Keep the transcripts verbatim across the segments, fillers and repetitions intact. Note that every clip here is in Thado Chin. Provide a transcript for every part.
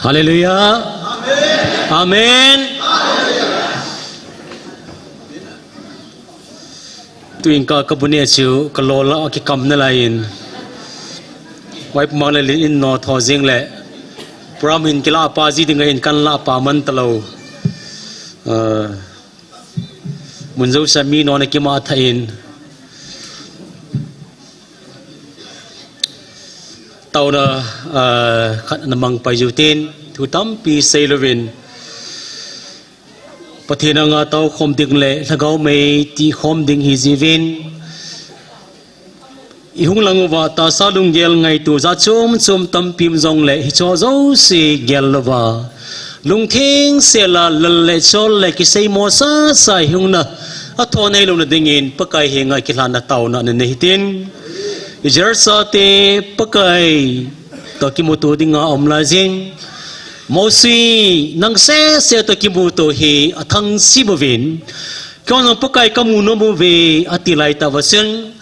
Hallelujah. Amen. Tuin ka, ka bu ne chu ka lol a kikam nalai in. Vai pumang le lin in no tho jing le. Program in kila pa ji ding in kan la pa man talou. Ah, mun jo sa mi no na kima tha in. Taona, ah, khat na mang pai ju tin, thu tampi sei louvin. Pathen anga tao khom ding le, lhagao mei ti khom ding hi jiuvin. I hung lang uva tahsa lunggel ngaitu jat chom chom tampi um jong le, hicho jouse gel louva. Lungtheng sela lal le chol le kisei mo sa sa i hung na. A tho nei louna dingin Pakai henga kilhan na taona na nei hitin. Israel chate Pakai toh kimuto dinga um lai jing. Mosi nang sese toh kimuto hi a thangsi bouvin. Keiman Pakai ka mu nom uve, ati lai tauva chun,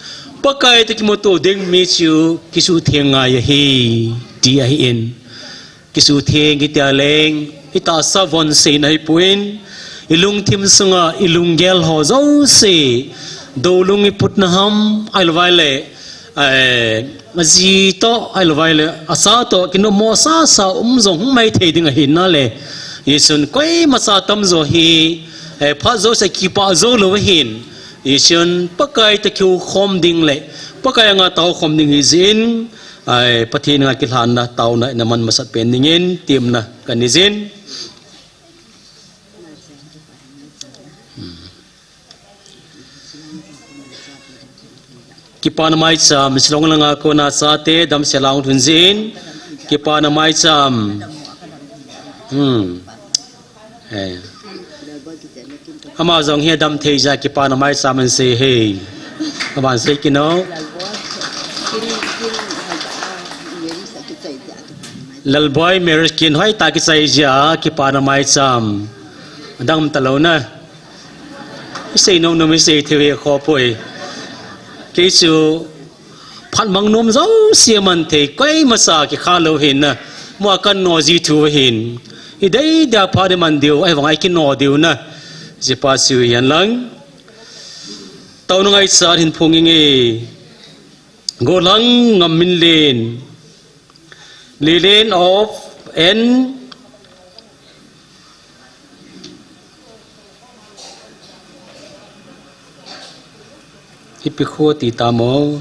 Pakai toh kimuto ding mi chu kisutheng ngai ahi, ti ahi in. Kisutheng kiti a leng, i tahsa von seina hi poi, i lungthim sunga, i lunggel ho jouse, doulung i putna ham, ahilou vai le, Eh, aji toh, ahilou vai le, asa toh, kinom mo sa sa um jong hung mai thei ding ahin na le. Isun koima sa tamjo hi, eh, phat jouse kipah jou lou ahin. Isun Pakai toh kikhom ding le, Pakai anga tao khom ding hi jin, eh, Pathen anga kilhan na taona na man masat pen dingin, temna ka nei jin. Kipana maicham, Shillong langa kona chate, damsel a hung lhun jin. Kipana maicham. Hmm. Eh. Ama jong hi adam thei jeh a kipana maicham ahin sei e. Aban sei kit o. Lalboi marriage kin hoitah kichai jeh a kipana maicham. Adam talou na. I sei nom nom i sei thei u hi kho poi. Kei chu phat mang nom jouse man thei, koima sa kikha lou hin na. Mo a kan no ji thu hin. I dei dia phat i man diu, ahivang a i kino diu na. Jipa chu hihen lang. Taona ngaichat hin phong inge. Gollhang Ngamminlen. Lilin of N. Ipi kho ti tam o.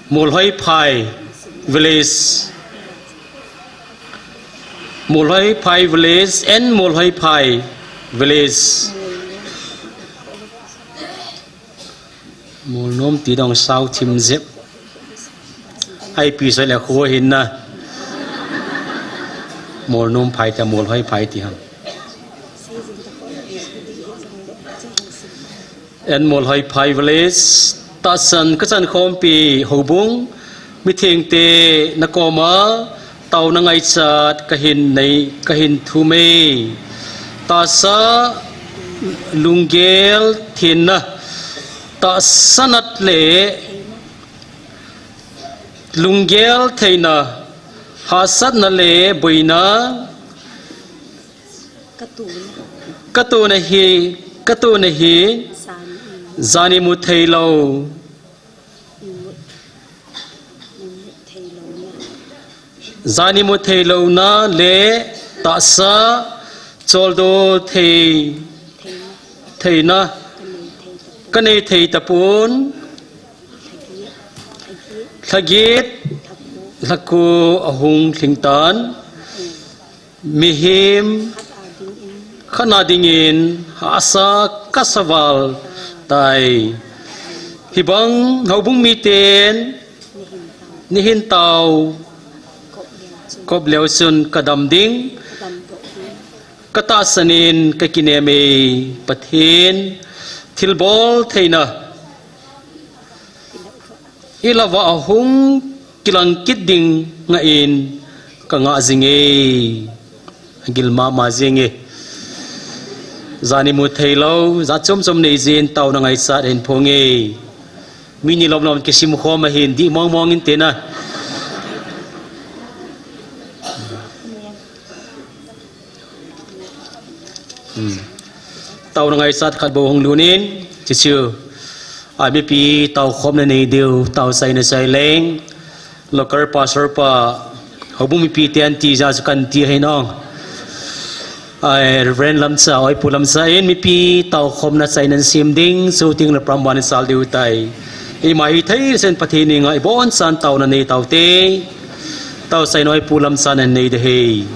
Molhoiphai village. Molhoiphai village and Molhoiphai village. Molnom ti dong sao thim jep. Ipi soi le kho hin na. Molnomphai te Molhoiphai ti ham. And Molhoiphai village, tahsan kachan khompi houbung, mithengte nakoma, taona ngaichat kahin nei, kahin thum e. Tahsa lunggel thenna, tahsa nat le lunggel theina, hahsatna le boina, katona hi, katona hi, jan imu thei lou. Jan imu thei louna le tahsa choldo thei, theina kanei thei tapon. Lhagit, lhakhu ahung lhing tan. Mihem khat na dingin hahsa kasa val tai. Hibang houbung miten neihin tao kop leu chun kadam ding. Katahsan in kakinem e Pathen, thilbol theina ilah uva ahung kilang kit ding ngah in kangah jing e. Agil mama jing e. Jan imu thei lou, jat chom chom nei jin taona ngaichat hin phong e. Mi ni lom lom kisim khom ahin, dih mong mong in tina. Hmm. Taona ngaisat khat bou hung lut in, chuchu. A mipi taokhomna nei diu, tao chaina chai leng. Local pastor pa, houbung mipi te an ti jeh a chu kan ti ahi nong. Ai, Reverend Lamcha, Oipu Lamcha in mipi taokhomna chaina sem ding, shooting le pram ban chal diu tai. Ima hithei sen Pathen henga ibon chan taona nei taute. Tao chaina Oipu Lamcha in nei ding ahi.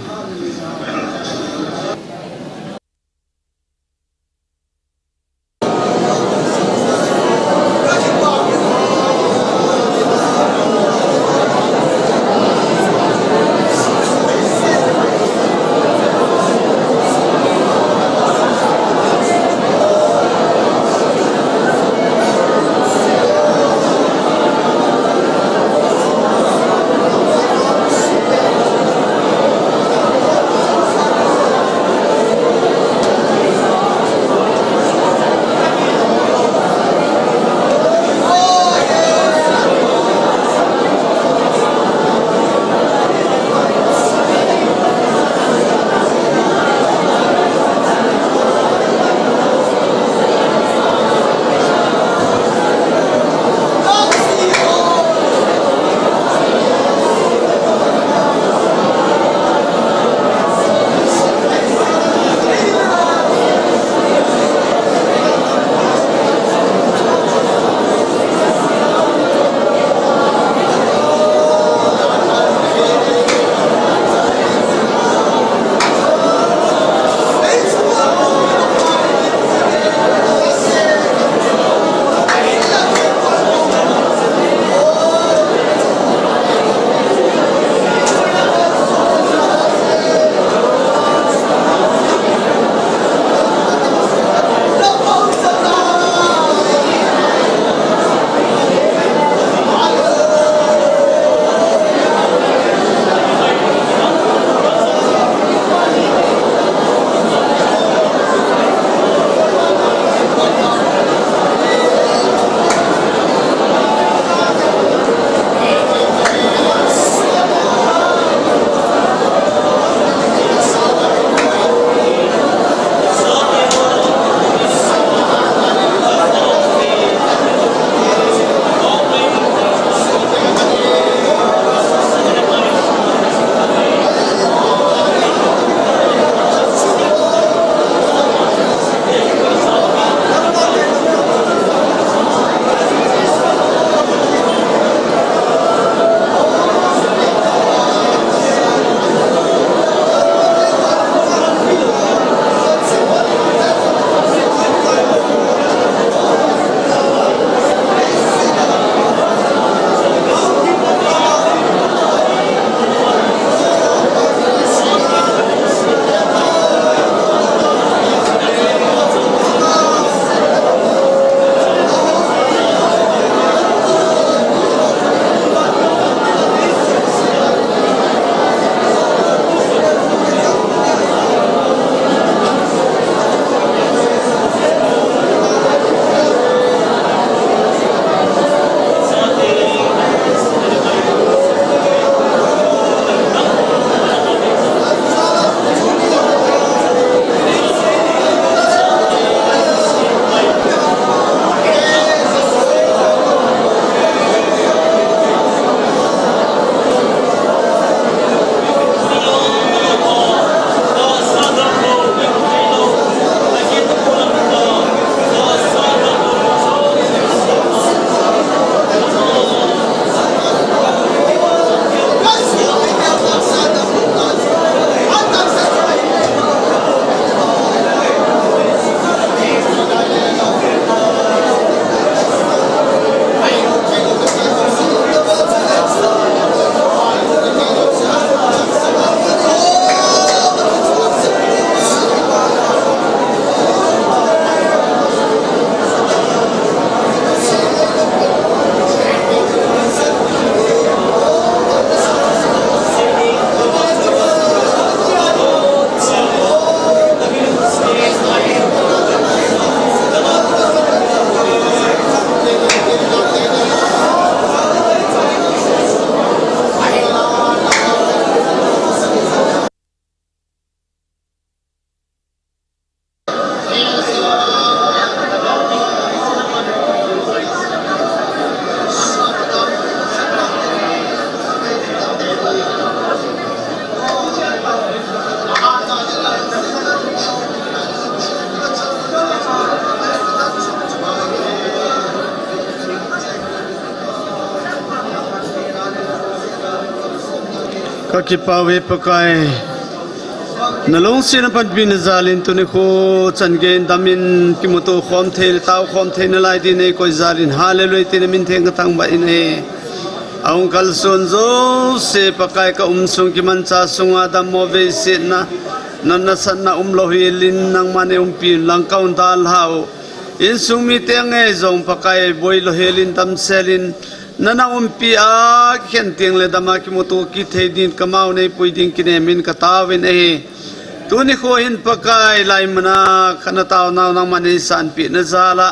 Kakipah uve Pakai. Nalungsetna panpina jalin tuni kho chan gei in damin kimuto khom thei le tao khom theina lai din eikoi jalin hallelujah tina min theng kathangvah in e. Ahung kalson jouse Pakai kaum sung kimancha sunga dammo veisetna, natna satna umlou helin nangman eiumpi lang kaun dalhau. Insung mite ngei jong Pakai boilou helin damselin, nana umpi a kikhen teng le dama kimuto kit thei din kamau neipui ding kinemin kataovin ahi. Tuni kho hin Pakai laimun a kana taonau nangman eisanpeh na jal a,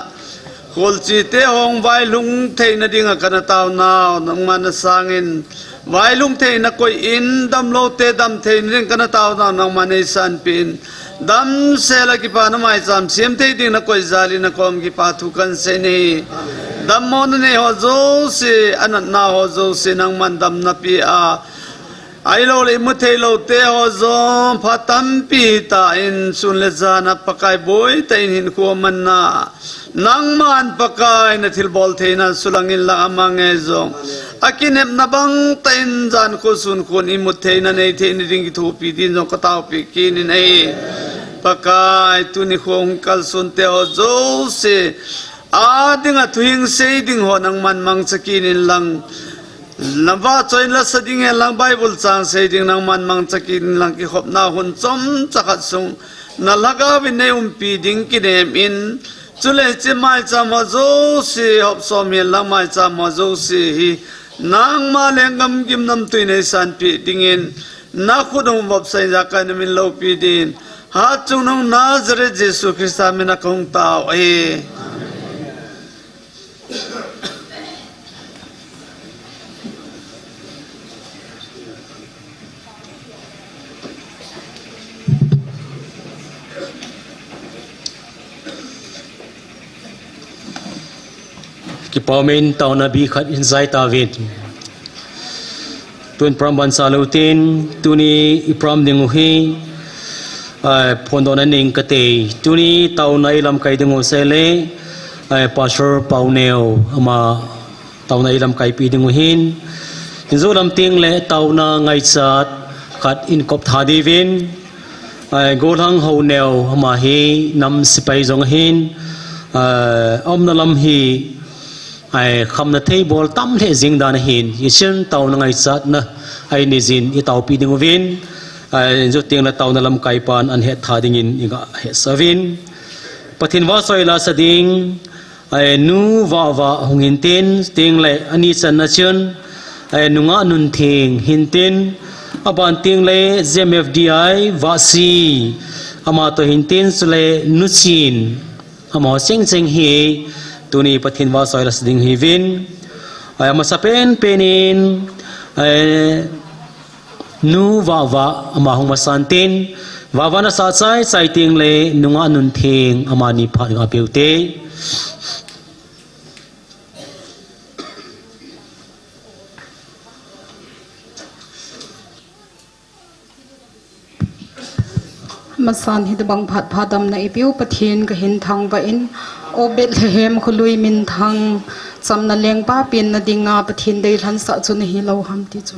kholchite hung vailhung theina dinga kana taonau nangman nasangin, vailhung theina koiyin damloute damtheina ding kana taonau nangman eisanpeh in, damsel a kipana maicham sem thei ding nakoi jalin nakom kipathu kansei in ahi. Dammo nanei ho jouse, anatna ho jouse nangman damna pea, ahilouleh imu theiloute ho jong phat tampi hitan sun le jan a Pakai boitah in hinkho manna, nangman Pakai nathilbol theina sulangin lang ama ngei jong akinepna bangtah in jan kho sun khon imu theina nei theina ding kithopi din jong kataopeh kit in ahi. Pakai tuni kho hung kalsonte ho jouse a dinga thuhing sei ding ho nangman mangcha kit in lang, navahchoiyin la sa ding hen lang, Bible chang sei ding nangman mangcha kit in lang, kikhopna hun chomcha khat sung na Lhagaovin neiumpi ding kinemin, chule hiche maicham ho jouse hopsom hen lang, maicham ho jouse hi nangma lenggam gimnamtui neisanpeh dingin, nakhut hung vopsah in ijakai namin loupi din, hatchungnung Nazareth Jesu Christa mina kahung tao ahi. Kipa umin taona bih khat hin jai tauvin. Tun program ban chalou tin, tuni i program dingu hi, ah, phondohna nei kate. Tuni taona ilamkai dingu sele, ah, Pastor Pauneo ama taona ilamkaipi dingu hin. Injo lam tengle taona ngaichat khat inkop tha diuvin. Ah, Golhang Houneo ama hi nam sepai jong ahin. Ah, aumna lam hi ai khamna thei bol tam lheh jing dan ahin, hichun taona ngaichatna a inei jin itaopi dinguvin, ai injo tengle taona lamkaipan ahin hetha dingin iga hetsah uvin. Pathen vahchoi la sa ding, ai Nu Vahvah hung hintin, tengle ani channa chun, ai Nungah Nuntheng hintin, aban tengle J M F D I Vahsi, ama toh hintin, chule Nu Chin, amaho chengcheng hi tuni Pathen vahchoi la sa ding ahiuvin. Ai, amasa penpen in, ai, Nu Vahvah ama hung masan tin, Vahvah nasah chaichai tengle Nungah Nuntheng amani phat ga peuvin te. Masan hitobang phat phadamna eipeu Pathen kahin thangvah in, O Bethlehem kholui minthang, chamna lengpa penna dinga Pathen deilhen sah chu nahi lou ham ti chu.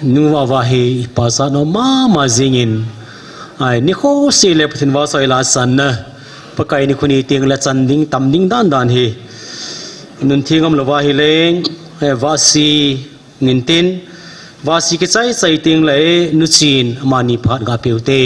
Nungah uva hi ipa jat nom mama jingin, ai, nikho seh le Pathen vahchoi lhasanna, Pakai nikho ni teng le chan ding tam ding dan dan hi. Nun theng umlou va ahileh, eh, vahsi ngintin, vahsi kichai chai teng le, eh, nuchin amani phat ga peh ute.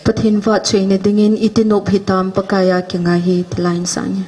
Pathen vahchoina dingin iti nop hitam, Pakai a kingai hi, ti laiyin sang e.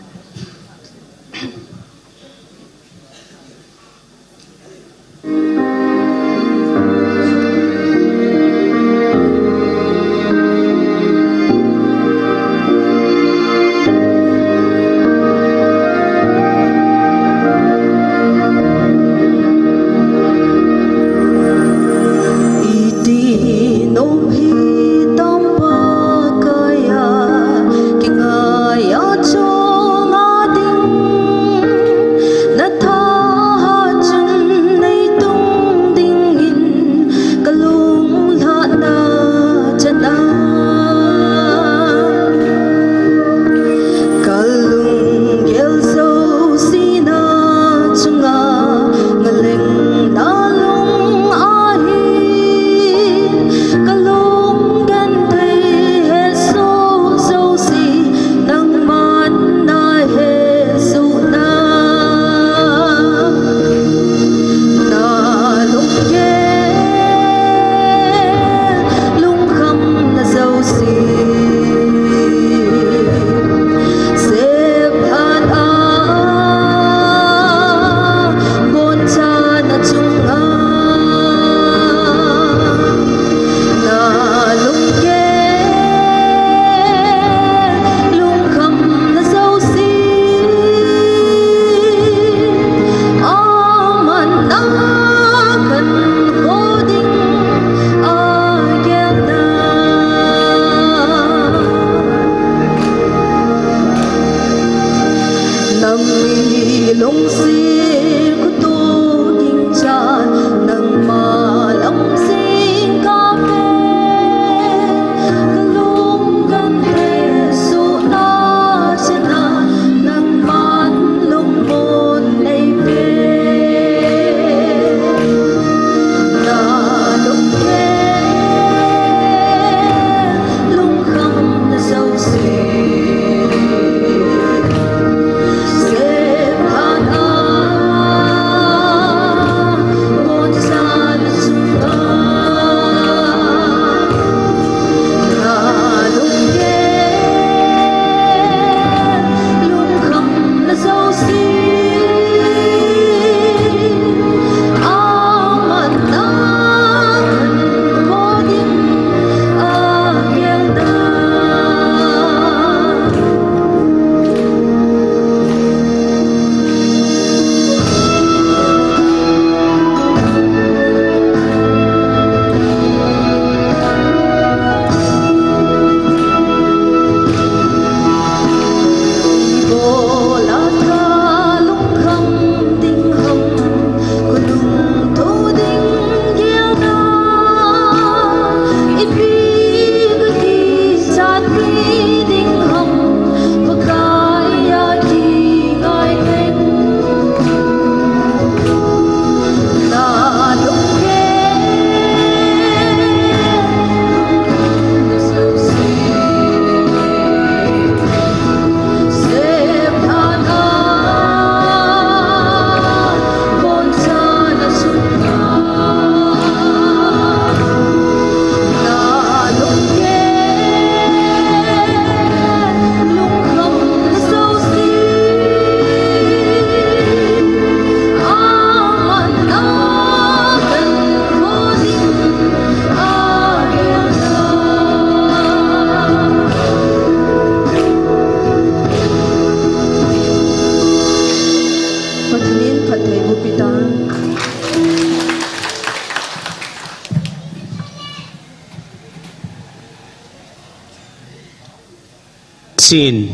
Chin,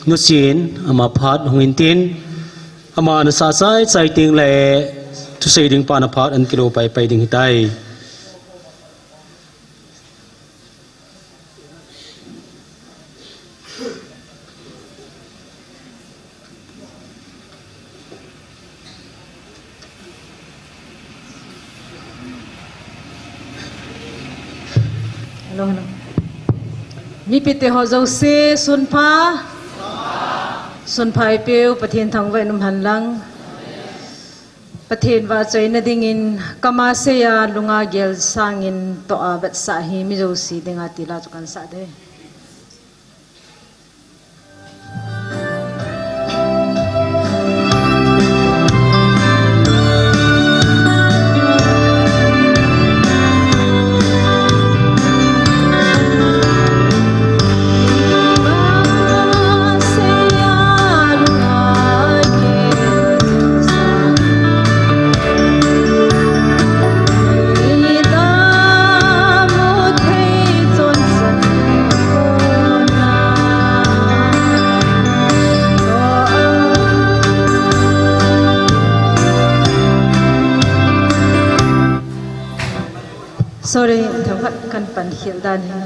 Nu Chin, ama phat hung intin, ama nasa chai chai ting le thusei ding pa na phat an kilo pai pai ding hitai. Hello, hello. Mipite ho jouse, sunpha. Sunpha eipeu, Pathen thangvah in um hen lang. Pathen vahchoina dingin, kama seiya lunga gel sangin toh a vetsah hi mi jouse dinga tila chu kan sah ding. Sorry, themkhat kan pan khel dan hi.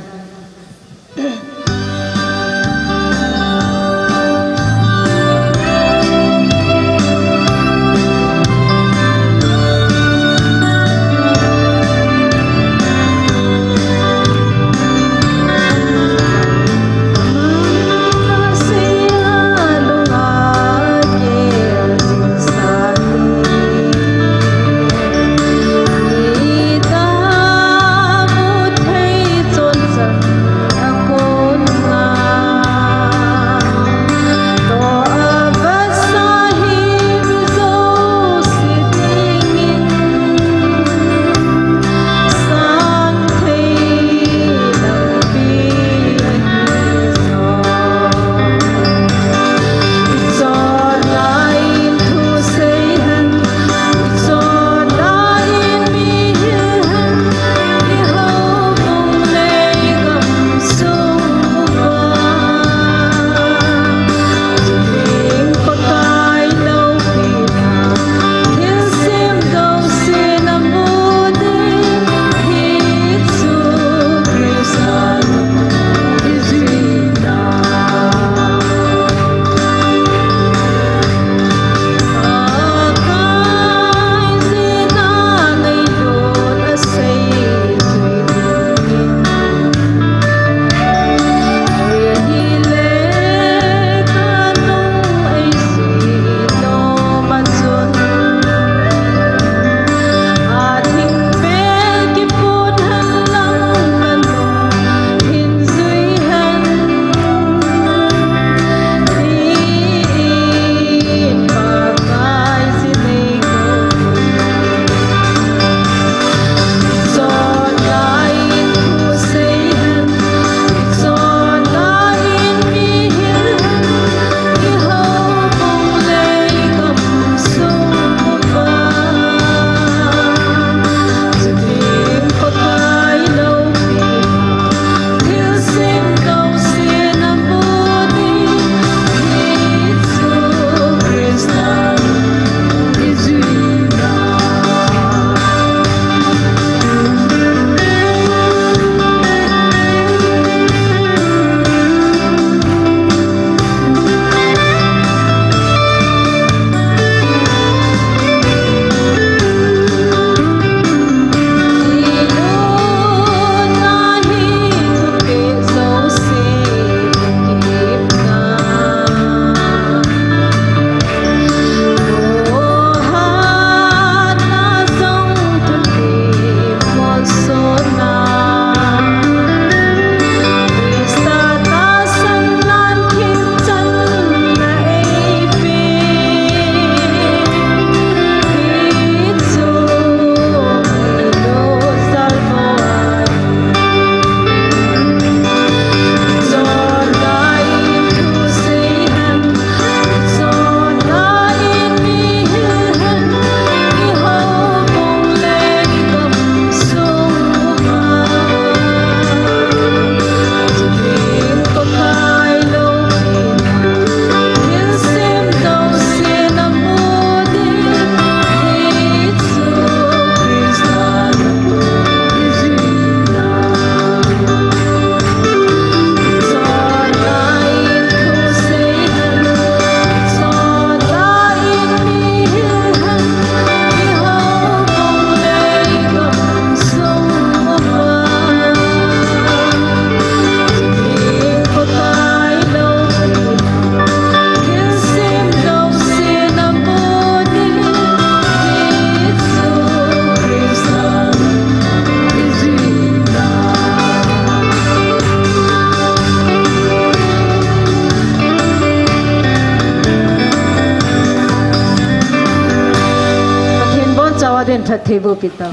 Phatthei boh peh tao.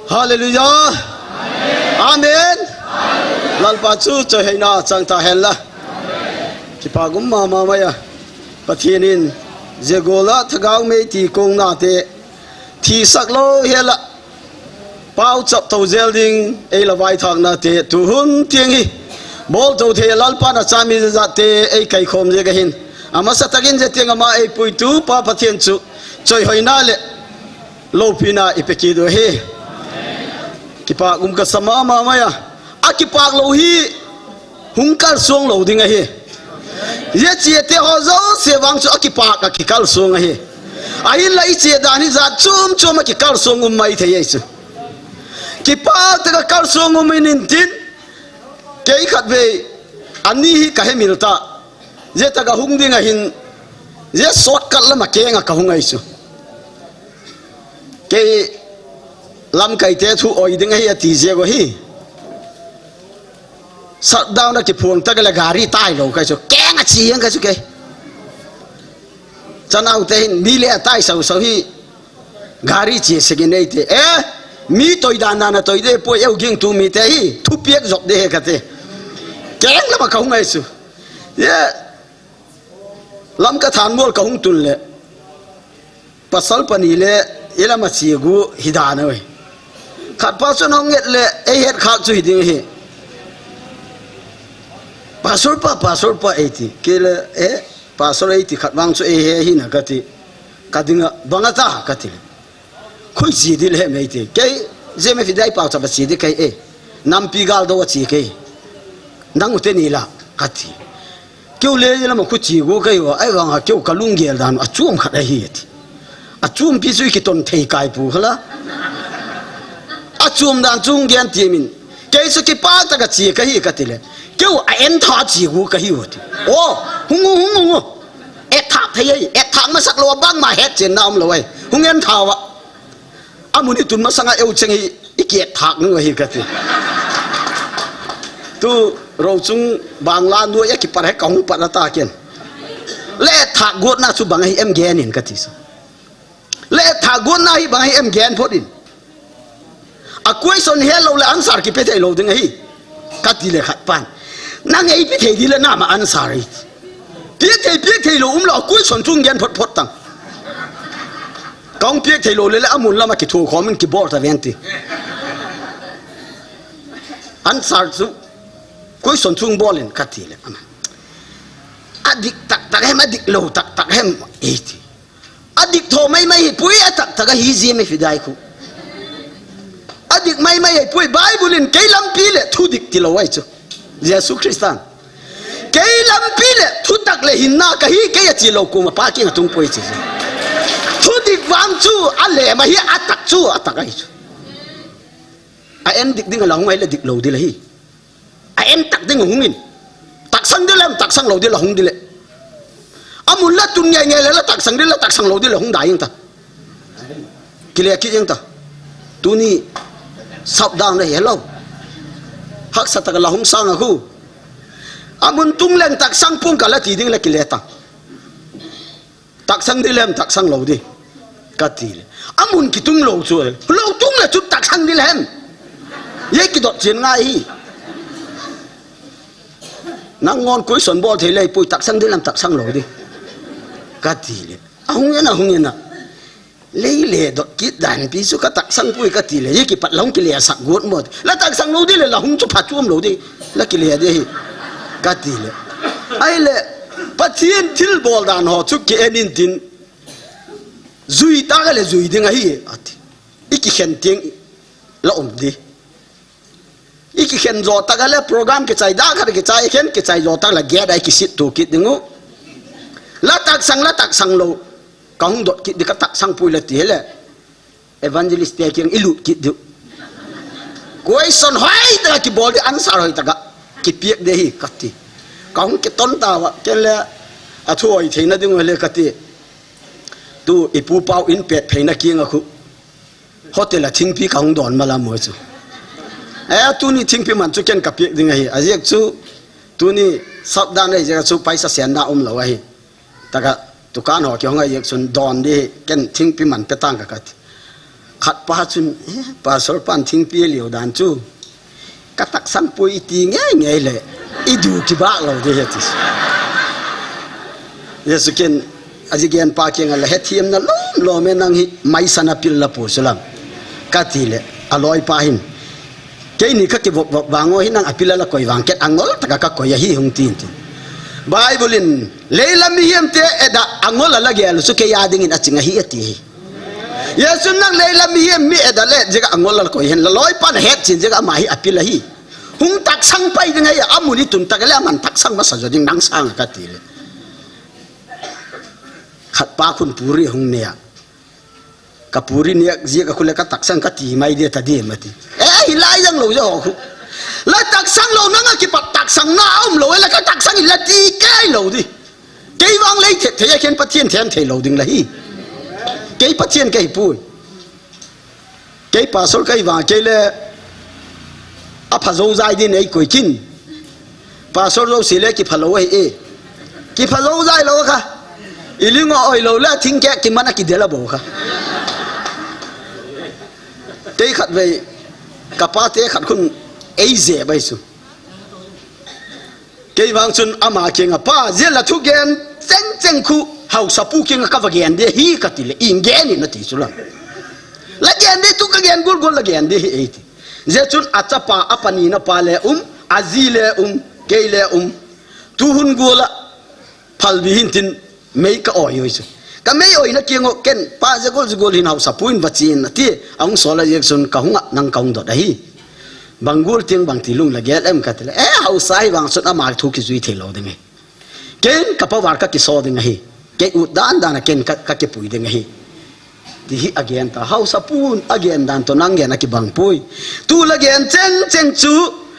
Hallelujah. Amen. Lalpa chu choihoina chang tahen la. Kipah um mama mai a. Pathen in jia gol a thagau mei ti kong nate thisak lou hel a, pau chap tho jel ding, ei la vaithakna te, tu hun tiang hi bol tho thei Lalpa na chami jat te ei kaikhom jeh ahin. Amasa takin jia tiang ama ei puitu Pa Pathen chu choihoina le loupina i pe kit u ahi. Kipah um kasa mama mai a. A kipak lou hi hung kalsong lou ding ahi. Jia chia te ho jouse vang chu a kipak a kikalsong ahi. Ahinla i chia dan hi jat chom chom a kikalsong um mai thei ahi chu. Kipak tah a kalsong um in tin, kei khatvei ani hi ka hemil ta. Jia tah a hung ding ahin, jia shortcut lam a keng a ka hung ahi chu. Kei lamkai te thu oi ding ahi ati jeh u ahi. Shutdown a kiphuang tah le gari tai lou ka hi chu. Keng a chi jeng ka hi chu kei. Chanau te hin mi le tai sau sau hi gari chi segi nei te. Eh, mi toi dan dan a toi de poi eu ging tu mi te hi. Thu piak jop de he ka te. Keng lam a ka hung ahi chu. Ye. Lamka Thanmual ka hung tun le, pasal pani le, i lam a chi gu hi dan ahi. Khat pa chun hung nget le, ei het khak chu hi ding ahi. Pastor pa, pastor pa ei ti. Kei le, eh, pastor ei ti khat vang chu ei he hi na ka ti. Ka ding a, bang a ta ka ti le. Khui chi ding le hem ei ti. Kei, J M F Idai pau cha ba chi ding kei e. Nampi gal do a chi kei. Nang u te ni la, ka ti. Keu le lam a khu chi gu kei u a, ahivang a keu ka lunggel dan a chom khat ahi ti. A chompi chu i kiton thei kai pu khala. A chom dan chu hung gen ti min. Kei chu kipak tah a chi ka hi ka ti le. Keu a en tha chi gu ka hi u ti. O, hung u, hung u, hung u. Et thak thei ahi, et thak masak lou a bangma het chen na um lou ahi. Hung en tha u a. Amun i tun masang a eu cheng hi, i ki et thak nu ahi ka ti. Tu, ro chung bang la nu a ki par he ka hung par na ta ken. Le et thak got na chu bang ahi em gen in ka ti sa. Le et thak got na hi bang ahi em gen phot in. A question he lou le answer ki pe thei lou ding ahi. Ka ti le khat pan. Nang ei pe thei di le na ma answer ahi. Piak thei, piak thei lou um lou a question chung gen phot phot tang. Ka hung piak thei lou le le amun lam a ki thu khom in ki bol ta ven ti. Answer chu question chung bol in ka ti le. Ama. A dik tak tak hem, a dik lou tak tak hem. Ei ti. A dik tho mai mai hi pui a tak tak a hi J M F Idai khu. A dik mai mai hi pui Bible in kei lampi le thu dik ti lou ahi chu. Jesu Christan. Kei lampi le thu tak le hinna ka hi kei a chi lou kuma pa king a tung pui chi. Thu dik vang chu a le ma hi a tak chu a tak ahi chu. A en dik ding a la hung ahi le dik lou di la hi. A en tak ding hung in. Taksang di lem, taksang lou di la hung di le. Amun la tun ngai ngai le la taksang di la taksang lou di la hung dai ing ta. Kile ki ing ta. Tuni sap dang na he lou. Haksa tak la hung sang a khu. Amun tung leng taksang pung ka la ti ding la kile ta. Taksang di lem, taksang lou di. Ka ti le. Amun ki tung lou chu. Lou tung le chu taksang di lem. Ye ki dot chin ngai hi. Nang ngon question bol thei lei pui taksang di lem, taksang lou di. Ka ti le. A hung ena, hung ena. Lei le dot kit dan pi chu ka taksang pui ka ti le. Ye ki pat la hung ki le sak got mo. La taksang lou di le la hung chu pha chuam lou di. La ki le di hi. Ka ti le. Ai le. Pathian thil bol dan ho chu ki en in tin. Jui ta ka le jui ding ahi. A ti. I ki khen ting la um di. I ki khen jo tak a le program ki chai da khat ki chai khen ki chai jo tak la ge dai ki sit tu kit ding u. La taksang la taksang lou. Ka hung dot kit di ka taksang pui la ti le. Evangelist te kiang i lut kit di. Question hoi ta ki bol di answer hoi ta ka. Ki piak de hi ka ti. Ka hung ki ton ta wa ken le a thu hoi theina ding le ka ti. Tu i pu pau in pet pheina kiang a khu. Hotel a thingpi ka hung don ma la mo chu. Eh, tuni thingpi man chu ken ka pek ding ahi. Ajeh chu, tuni sap dan ahi jeh chu paisa senna umlou ahi. Taka tukan ho kihong ahi jeh chun don di ken thingpi man pe tang ka kati. Khat pa chun, eh, pastor pan thingpi lio dan chu. Ka taksang poi iti ngei ngei le. I du kibah lou di he ti. Jesu ken, aji gen pa kiang a le hethiam na lom lom e nang hi maisa na pil la pu sulam. Kati le, aloi pa hin. Keini ka kivop vop vang o hi nang apil a la koi vang ken angol taka ka koi ahi hung tin tin. Bible in, leilam mihem te eda angol a la gel chu kei a dingin aching ahi ati hi. Jesu nang leilam mihem mi eda le jeh a angol a la koi hen la loi pa na het chin jeh a ama hi apil ahi. Hung taksang pai ding ahi, amun i tun tak le aman taksang masa jo ding nang sang kati le. Khat pa khun puri hung ne a. Ka puri ne a, jeh a khu le ka taksang kati mai de ta di mati. Eh, hi lai jang lou jo khu. La taksang lou nang a kipat taksang na umlou, la ka taksang i la ti kei lou di. Kei vang lei the, thei a ken Pathen them thei lou ding la hi. Kei Pathen kei pui. Kei pastor kei vang kei le apha jo jai din ei koi kin. Pastor jo si le kipha lou ahi e. Kipha jo jai lou kha. I ling o oi lou le thing ke kiman a kidel a bo kha. Kei khat vei ka pa te khat khun ei je bai su. Kei vang chun ama kiang a pa, jeh la thu gen cheng cheng khu, hausapu kiang a ka va gen de hi kati le, in gen in ati chu la. La gen de tu ka gen gul gul la gen de hi ei ti. Jeh chun achapa, apani na pa le um, aji le um, kei le um. Tu hun gul a, phalbi hin tin, Mei ka oi oi chu. Ka mei oi na kiang o ken pa jagol jagol hin hausapu in va chin ati. Ahung sol a jeh chun ka hung a nang ka hung dot ahi. Bang gol tiang bang ti lung la gel em kati le. Eh, hausa hi vang chun ama thu kijui thei lou ding ahi. Ken ka power ka kiso ding ahi. Kei ut dan dan a ken ka, ka kipui ding ahi. Ti hi a gen ta. Hausapu in a gen dan to nang gen a kibang pui. Tu la gen cheng cheng chu.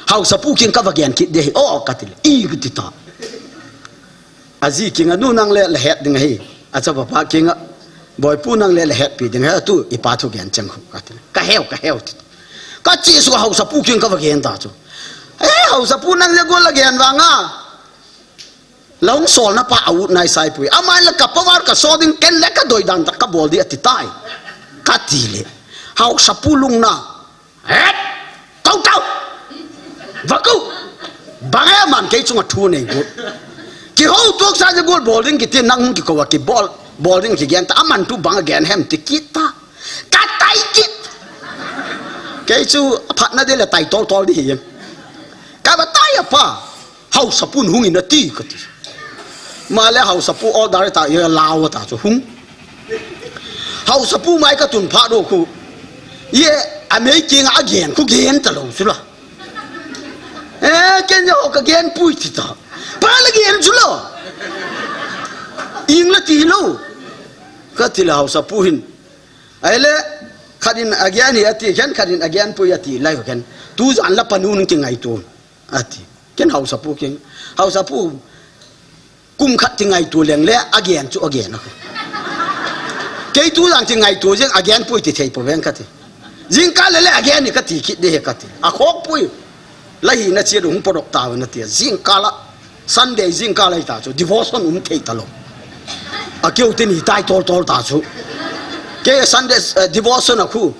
Hausapu kiang ka va gen kit de hi. O kati le. I kiti ta. Aji kiang a nu nang le la het ding ahi. Achapa pa kiang a boipu nang le la hetpi ding ahi tu i pa thu gen cheng khu kati. Ka heu, ka heu ti. Ka chi su hausapu kiang ka va gen ta chu. Eh, hausapu nang le gol la gen vang a. La hung sol na pa a ut nai sai pui. Amai la ka power ka so ding ken le ka doi dan ta ka bol di ati tai. Kati le. Hausapu lung na. Het! Kau, kau! Va kau! Bang e man kei chunga thu nei gu. Kihou tuak sa je gol bol ding kiti nang hung kikou a kibol, bol ding kigen ta aman thu bang a gen hem ti kit ta. Ka tai kit. Kei chu phatna de le tai tol tol di hi. Ka va tai a pa. Hausapu in hung in ati kati. Male hausapu order ta, ye lao ta chu hung. Hausapu mai ka tun pha do khu. Ye, a mei kiang a gen khu gen ta lou chu la. Eh, ken jo ka gen pui ti ta. Pa la gen chu la. Ing la ti lou. Kati la hausapu hin. Ai le, khat in a gen hi ati, ken khat in a gen pui ati, lai ken. Tu jan la panu nung ki ngai tu. Ati. Ken hausapu ken. Hausapu kum khat ti ngai tu leng le a gen chu a gen a. Kei tu jang ti ngai tu jeng a gen pui ti thei po veng kati. Jingkah le le a gen ni kati kit de he kati. A khok pui. La hi na chia hung podok ta na ti. Jingkah la Sunday jingkah la ta chu devotion um thei ta lou. A keu te ni tai tol tol ta chu. Kei Sunday, eh, devotion a khu.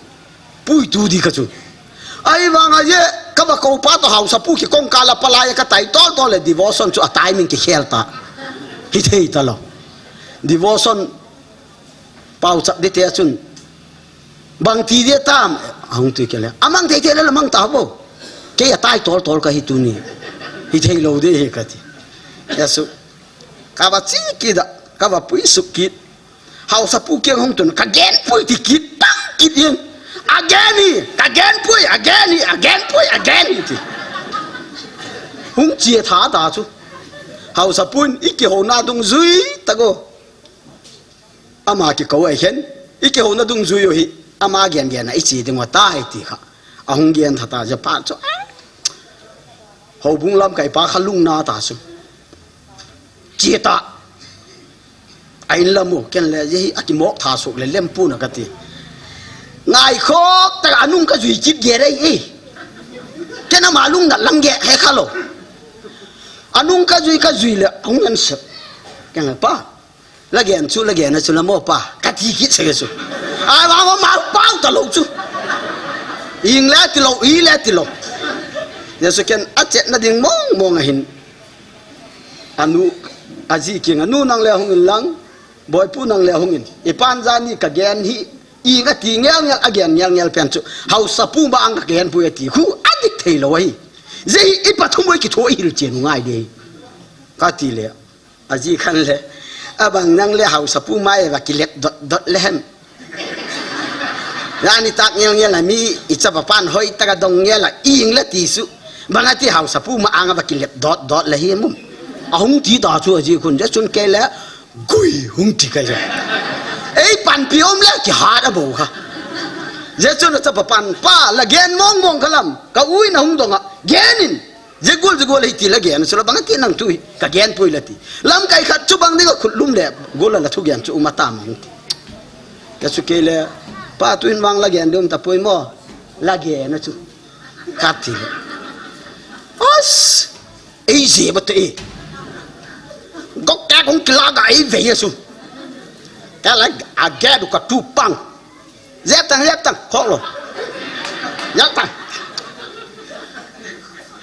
Pui tu di ka chu. Ai vang a ye, ka va ko pa to hausapu ki kong ka la palai ka tai tol tol le devotion chu a timing ki khel ta. Hi thei ta lou. Devotion pau chak di te chun. Bang ti di tam. Hung tu ke le. Amang thei thei le la mang ta bo. Kei a tai tol tol ka hi tu ni. Hi thei lou de he ka ti. Ya su. Ka va chi ki da. Ka va pui su ki. Hausapu kiang hung tun, ka gen pui ti kit tang kit in. A gen hi, ka gen pui, a gen hi, a gen pui, a gen hi ti. Hung chia tha ta chu. Hausapu in, i kihou na dungjui ta go. Ama kikou ai khen, i kihou na dungjui u hi, ama gen gen a i chi ding u tai ti kha. A hung gen tha ta, ja pa chu. Houbung lamkai pa kha lung na ta chu. Chia ta. A in la mu, ken le, ye hi a kimok tha suk le lem pu na ka ti. Ngai khok ta a nung ka jui kit ge rei e. Ken ama lungna lang ge he kha lo. Anung kajui kajui le, ahung en sep. Ken le, "Pa, la gen chu, la gen a chu la mo pa," kati kit sek chu. A, ma, ma, ma, pau ta lo chu. Ing le ti lo, i le ti lo. Jesu ken a chetna ding mong mong ahin. Anu, aji kiang a, "Nu nang le hung in lang, boipu nang le hung in. I pan jani ka gen hi, i nga ti ngel ngel, a gen ngel ngel pen chu. Hausapu ma ang ka gen pui," ati. Khu a dik thei lo ahi. Jeh hi i pathum boi kitho i hil chen ngai de. Kati le. Aji khan le. "Abang nang le hausapu ma e va kilep dot dot le hem. Jani tak ngel ngel a mi i chapa pan hoi taka dong ngel a ing le ti su. Bang ati hausapu ma anga va kilep dot dot le hi mum." Ahung ti ta chu aji khun, jeh chun kei le gui hung ti kai ja. Ei panpi om le kihat a bo kha. Jeh chun a chapa pan, "Pa, la gen mong mong kha lam. Ka u in ahung dong a. Gen in. Jegol, jegol hiti la gen, chu la bang ati nang tu hi, ka gen pui la ti. Lamkai khat chu bang ding a khut lum le, gol la thu gen chu uma ta mang ti." Ka chu kei le, "Pa, tu hin vang la gen dum ta pui mo, la gen a chu," kati. Os, ei je ba te e. Gok ka kong kila ga ei ve ya su. Ka la a ge du ka tu pang. Jep tang, jep tang, khok lo. Jep tang.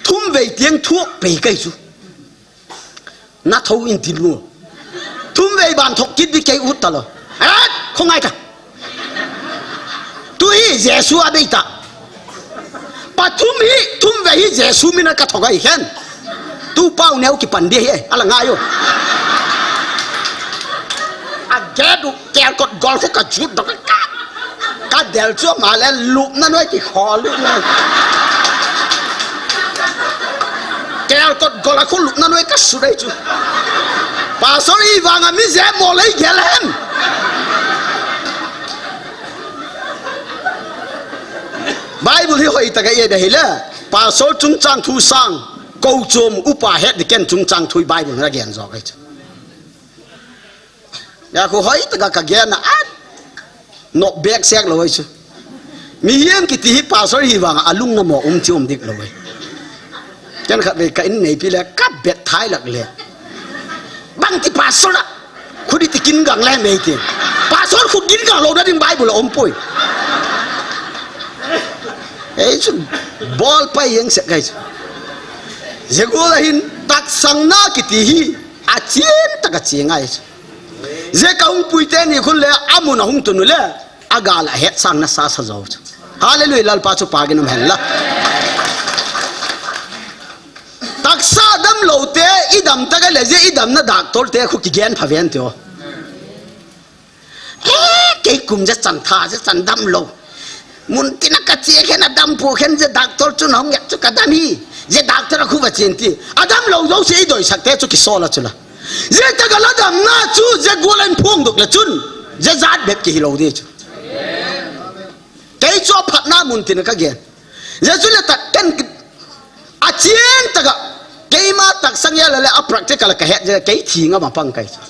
Thum vei tiang thuak pei kai chu. Na tho in tin mu. Thum vei ban thok kit di kei ut ta lo. At, khong ai ta. Tu hi Jesu a bei ta. Pathum hi, thum vei hi Jesu mina ka thok ai khen. Tu pau neu kipan di hi, ala ngai yo. A ge du Kelkot gol khu ka jut dok ka. Ka del chu ama le lupna noi ki kho lupna. Kelkot gol a khu lupna noi ka su dei chu. Pastor i vang a mi je mo lei gel hen. Bible hi hoi ta ka ye da hi le. Pastor chungchang thu sang. Ko chom upa het di ken chungchang thu Bible na gen jo kai chu. Ya khu hoi taka ka gen a at. Nok bek sek lo hoi chu. Mihem kiti hi pastor hi vang a lung na mo um chi um dik lo hoi. Ken khat vei ka in nei pi le ka bet thai lak le. Bang ti pastor la. Khu di ti kin gang le mei ti. Pastor khu kin gang lo da ding Bible a um pui. Ei chu bol pai yeng sek kai chu. Jegol a hin taksang na kiti hi. A chien taka chi ngai chu. Je ka hung pui te ni khun le, a mun a hung tunu le, a gal a het sang na sa sa zo chu. Hallelujah, Lalpa chu pa gin um hen la. Taksa dam lo te, i dam taka le, je i dam na doctor te khu ki gen pha ven te o. Eh, kei kum je chan tha, je chan dam lo. Mun tina ka che khen a dam pu khen je doctor chu na hung yak chu ka dam hi. Je doctor a khu va chen ti. A dam lo zo se i doi sak te chu ki sol a chu la. Je taka la dam na chu, je gol a in phong dok le chun. Je jat bep ki hi lo di chu. Kei chu a phat na mun tina ka gen. Je chu le tak ken a chien taka. Keima taksang ya le le a practical ka het je kei thi nga ma pang kai chu.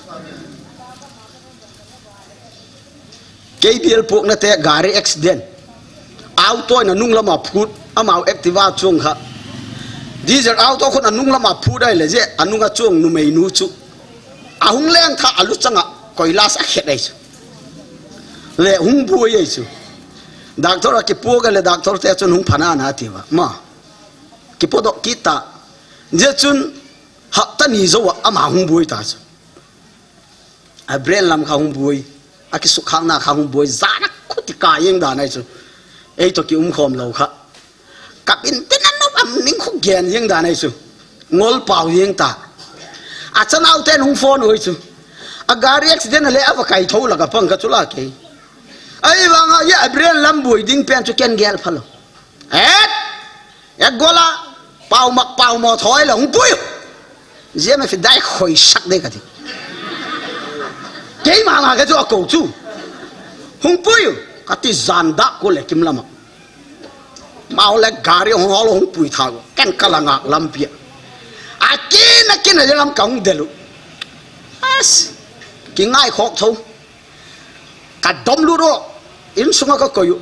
Kei bial puk na te gari accident. Auto in a nung lama phut, amau Activa chuang kha. Diesel auto khun a nung lama phut ai le je, a nung a chuang numei nu chu. A hung leng tha a lu changa, koilas a khet ai chu. Le hung bui ai chu. Doctor a kipu ga le doctor te chun hung phana na ti va. Ma. Kipu dok kita. Je chun hapta ni zo a ama hung bui ta chu. A brain lam kha hung bui, a kisukkhakna kha hung bui, jana khuti ka jeng dan ai chu. Ei to ki um khom lo kha. Kap in tin a nop am ning khu gen jeng dan ai chu. Ngol pau jeng ta. A chanau ten hung phone ui chu. A gari accident a le a va kai tho la ka pang ka chu la kei. Ai vang a ye a brain lam bui ding pen chu ken gel pha lo. Et! Ya gola, pau mak pau mo thoi la hung pui. Jia me fi dai khoi sak de ka ti. Kei ma nga ka chu a ko chu. Hung pui. Ka ti jan da ko le kim lama. Mau le gari hung hol hung pui tha. Ken ka la ngak lampi. A kin a kin a lam ka hung delu. As. Ki ngai khok tho. Ka dom lut u, insunga ka koi u.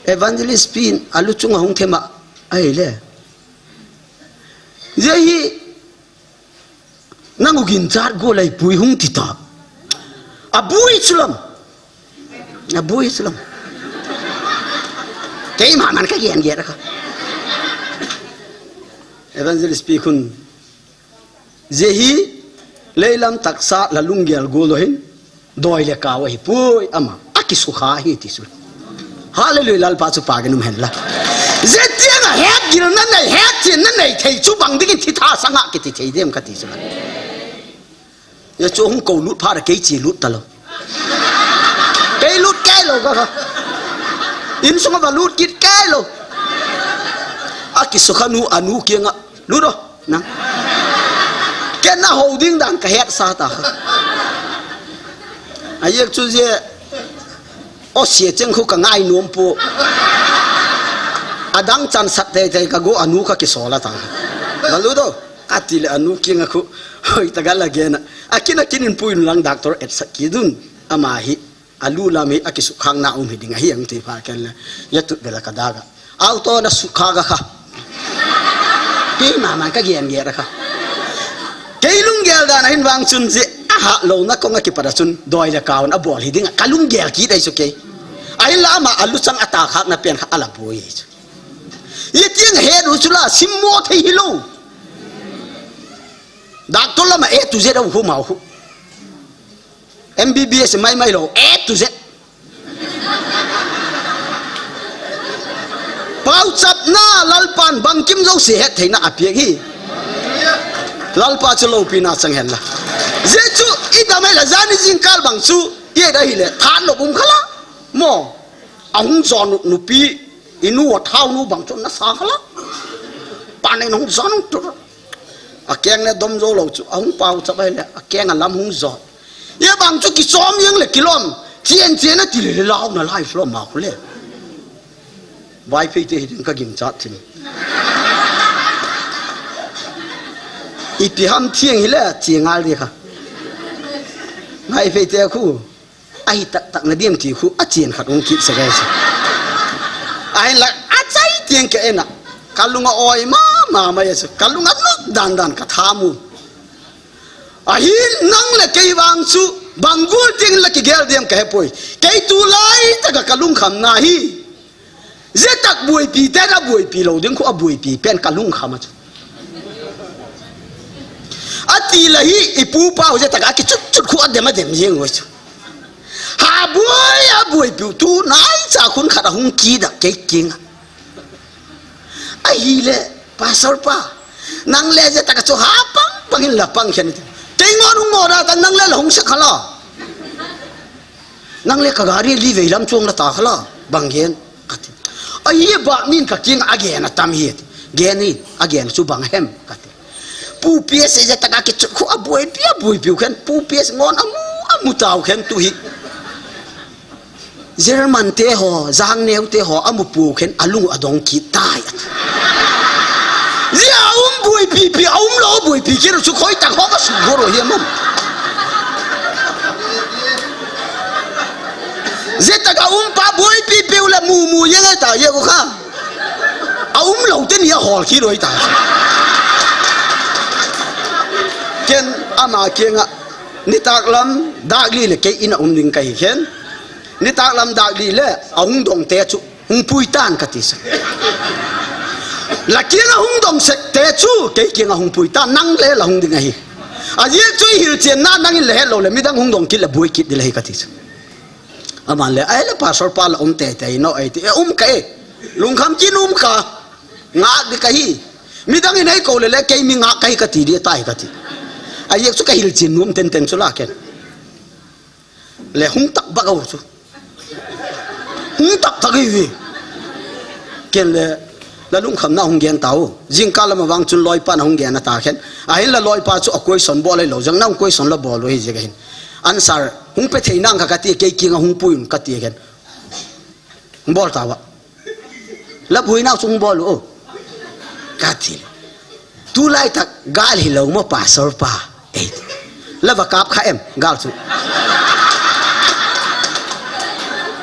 Evangelist pi in alu chunga hung thema ahile, "Jeh hi nang u ginchat go lai pui hung," ti ta. Abui chulam. Abui chulam. Keima man ka gen gen kha. Evangelist pi khun, "Jeh hi leilam taksa la lunggel gol lo hin, doi le kau ahi pui ama, akisukha hi," ti chu. Hallelujah, Lalpa chu pagin um hen la. Jeh tiang a het gilna nei, het chenna nei thei chu bang dingin thi tha sanga kiti thei dem kati chu la. Jeh chu hung kou lut phat a kei chi lut ta lo. Kei lut kei lo ka kha. Insunga va lut kit kei lo. Akisukha nu, anu kianga, "Lut o nang." Ken na ho ding dan ka het sa ta kha. Ajeh chu jeh, o sia cheng khu ka ngai nom pu. Adang chan sat tei tei ka go anu ka kisol a ta. "Va lut o," ati le anu kianga khu hoi ta gal a gen a. "Akin akin in pui un lang doctor et sat kit un. Ama hi alu lam hi akisukha na um hi ding ahi ang," ti pha ken le. Jeh tut bela ka daga. Auto na sukha ga kha. Pi mama ka gen gen kha. Kei lunggel dan ahin vang chun jeh, aha lo na kong a kipat a chun, doi le kau na bol hi ding a, ka lunggel kit ai chu kei. Ahin la ama alu chang ata khak na pen kha ala boi ai chu. Jeh tiang he du chu la, simmo thei hi lo. Doctor lama A to Z a u khu mau khu. M B B S mai mai lo, A to Z. Pauchapna Lalpan bangkim jouse het theina apiak hi. Lalpa chu loupina chang hen la. Jeh chu i dam ai la, jani jingkal bang chu i et ahile, thanop um kha la. Mo. Ahung jon nupi, inu a thao nu bang chu nasa kha la. Pa nei na hung jon tu. Akeng le dom jo lo chu, ahung pauchap ahile, akeng a lam hung jon. Hia bang chu kichom jeng le kilom, chien chien a ti le le lau na lai flom ma khu le. Vaiphei te hi ding ka ginchat thim. Ipi ham thiang hi le, chi ngal di kha. Vaiphei te khu, ahi tak tak na diam ti khu, a chien khat hung kit sa gai sa. Ahin la, a chai tiang ka en a. Ka lung a oi ma, ma, ma ya sa. Ka lung a nut dan dan ka thamu. Ahin nang le kei vang chu, bang gol tiang la kigel diam ka he poi. Kei tu lai taka ka lungkham na hi. Jeh tak buaipi ten a buaipi lo ding khu a buaipi pen ka lungkham a chu. Ati la hi i pu pa u jeh tak a kichut chut khu a dem a dem jeng u chu. Ha buai a buaipi u tu nai cha khun khat a hung kida kei king a. Ahile, Pastor pa, nang le jeh tak a chu ha pang pang in la pang khen. Kei ngon hung ngon a tang nang le la hung sek kha la. Nang le ka gari li vei lam chuang la ta kha la, bang gen, kati. Ahi ba min ka king a gen a tam hi, gen in, a gen chu bang hem, kati. Pu P S jeh tak a kichut khu a buaipi, a buaipi u khen, Pu P S ngon a mu, a mu tau khen tu hi. German te ho, Jangneu te ho, a mu pu khen, a lung u a dong kit tai. Jeh a um buaipi pi, a um lo buaipi kit u chu khoi tak ho ka suk go ro hi mum. Jeh tak a um pa buaipi pi u le mu mu jeng ai ta jeh u kha. A um lo te ni a hol kit u ai ta. Ken ama kiang a nitak lam dak li le kei in a um ding ka hi khen. Nitak lam dak li le a hung dong te chu hung pui tan kati sa. La kiang a hung dong sek te chu kei kiang a hung pui tan, nang le la hung ding ahi. A jeh chu i hilchen na nang in le het lo le midang hung dong kit le buai kit di le hi kati sa. Aman le, "Ai le pastor pa la um te te no ai ti, e um ka e. Lungkham kin um ka. Ngak di ka hi. Midang in ei ko le le kei mi ngak ka hi," kati di tai kati. A jeh chu ka hilchen nom ten ten chu la ken. Le hung tak bak u chu. Hung tak tak hi. Ken le la lungkham na hung gen tau. Jingkal lam a vang chun loipa na hung gen a ta khen. Ahin la loipa chu a question bol ai lo jang na hung question la bol u hi jeh ka hin. Answer hung pe thei nang ka kati kei kiang a hung pui un kati khen. Bol ta va. La buai nau chu hung bol u. Kati. Tu lai tak gal hi lo mo pastor pa. Ei. La va kap kha em, gal chu.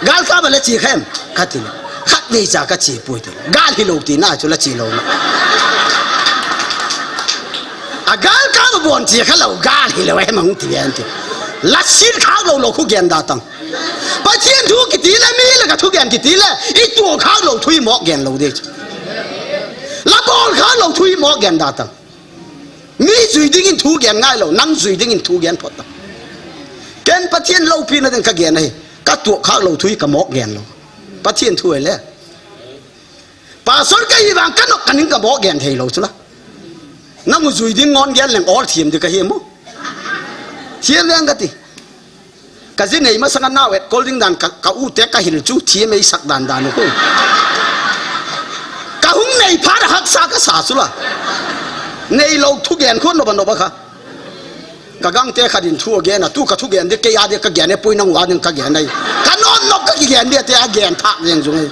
Gal kap a la chi kha em, kati. Khatvei cha kache poi ti. Gal hilou tina chu la che lou na. A gal ka ma bon che kha lou, gal hilou e mang ti ven ti. La sin khak lou lou khu gen da tang. Pathen thu kiti le mi le ka thu gen kiti le, i tuah khak lou thu i mo gen lou ding chu. La bol khak lou thu i mo gen da tang. Mi jui dingin thu gen ngai lou, nang jui dingin thu gen phot ta. Ken Pathen loupina ding ka gen ahi, ka tuah khak lou thu hi ka mo gen lou. Pathen thu ahi le. Pastor ka hi vang ka nok ka ning ka mo gen thei lou chu la. Nang u jui ding ngon gen leng ol thiam ding ka hi mo. Thiam leng ka ti. Ka ji nei masang a nau et kol ding dan ka, ka u te ka hil chu thiam ei sak dan dan u khu. Ka hung nei phat a haksa ka sa chu la. Nei lou thu gen khu noba noba kha. Ka gang te kha din thu a gen a, tu ka thu gen ding kei a ding ka gen e poi nang u a ding ka gen ai. Ka nom nok ka ki gen ding te a gen thak jeng jung ai.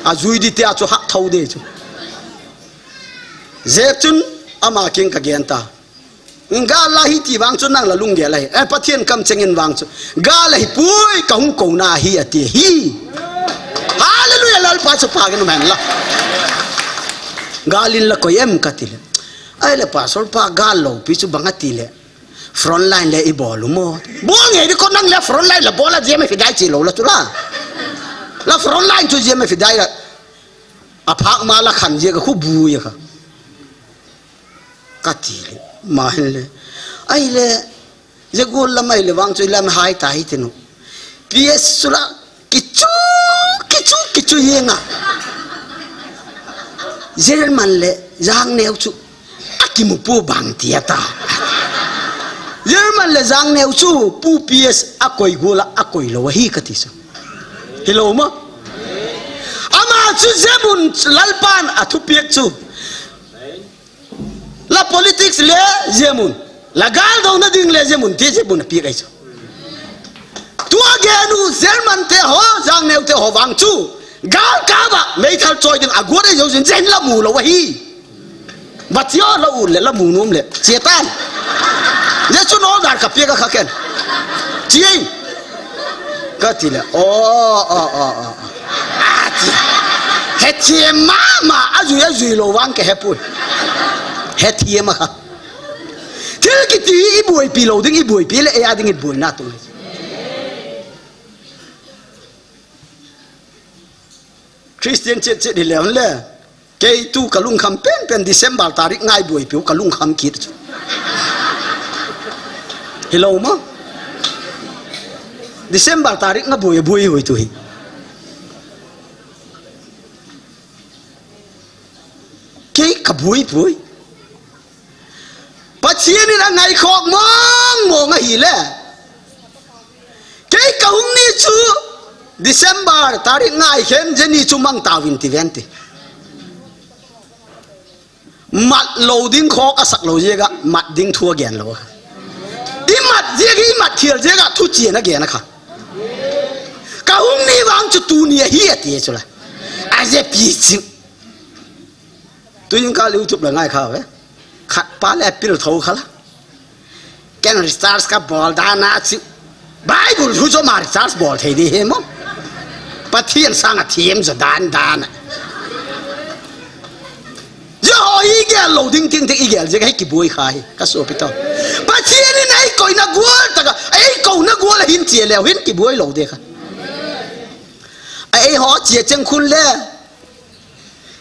A jui ding te a chu hak thou ding chu. Jeh chun ama king ka gen ta. Gal la hi ti vang chu nang la lunggel ahi. Eh, Pathen kam chengin vang chu. Gal la hi poi ka hung kou na hi a ti hi. Hallelujah, Lalpa chu pha ka nom hen la. Gal in la koi em ka ti le. Ai le pastor pa gal lou pi chu bang a ti le. Front line le i bol u mo. Bol nge di ko nang le front line la bol a jia me fidai chi lou la chu la. La front line chu jia me fidai la. A phak ma la khan jia ka khu bu ya ka. Ka ti le, ma hin le. Ai le, je gol la mai le vang chu lam hai ta hi te nu. P S chu la, kichu, kichu, kichu ye nga. German le, Jangneu chu. A kimu pu bang ti a ta. German le Jangneu chu, pu P S a koi gol a, a koi lou a hi ka ti sa. Hilou ma? Ama chu Jemun Lalpan a thu piak chu. La politics le Jemun. La gal dou na ding le Jemun, ti Jemun a piak ai chu. Tua gen u German te ho, Jangneu te ho vang chu. Gal ka ba, meithal choi ding a guat ai jo jin jen la mu lou a hi. Ba chi o la u le la mu num le. Chi tan. Ye chu no dar ka piak a kha ken. Chi. Ka ti le. O, o, o, o. A ti. He chi ma ma a jui a jui lou vang ke he pui. He chi ma kha. Thil kiti i buaipi lou ding, i buaipi le, e a ding i buai na tu. Christian chet chet hi le hon le. Kei tu ka lungkham pen pen December tarik ngai buaipi u ka lungkham kit chu. Hilou ma? December tarik nga buai, buai hui tu hi. Kei ka buai buai. Pathen in a ngai khok mong mong a hi le. Kei ka hung ni chu December tarik ngai khen je ni chu mang ta vin ti ven ti. Mat lou ding khok a sak lou jeh a mat ding thu a gen lou. I mat jeh a, i mat thial jeh a thu chien a gen a kha. Ka hung ni vang chu tu ni a hi a ti chu la. A je pi chu. Tu jing ka YouTube la ngai kha ve. Khat pa le pil tho kha la. Ken recharge ka bol dan a chu. Bible thu chu ma recharge bol thei di he mo. Pathen sang a thiam jo dan dan a. Ye ho i gel lou ding ting ting i gel jeh a hi kibuai kha hi. Ka sopi to. Pathen in ei koi na gual ta ka. Ei kou na gual a hin chia leu hin kibuai lou de kha. Ei ho chia cheng khun le.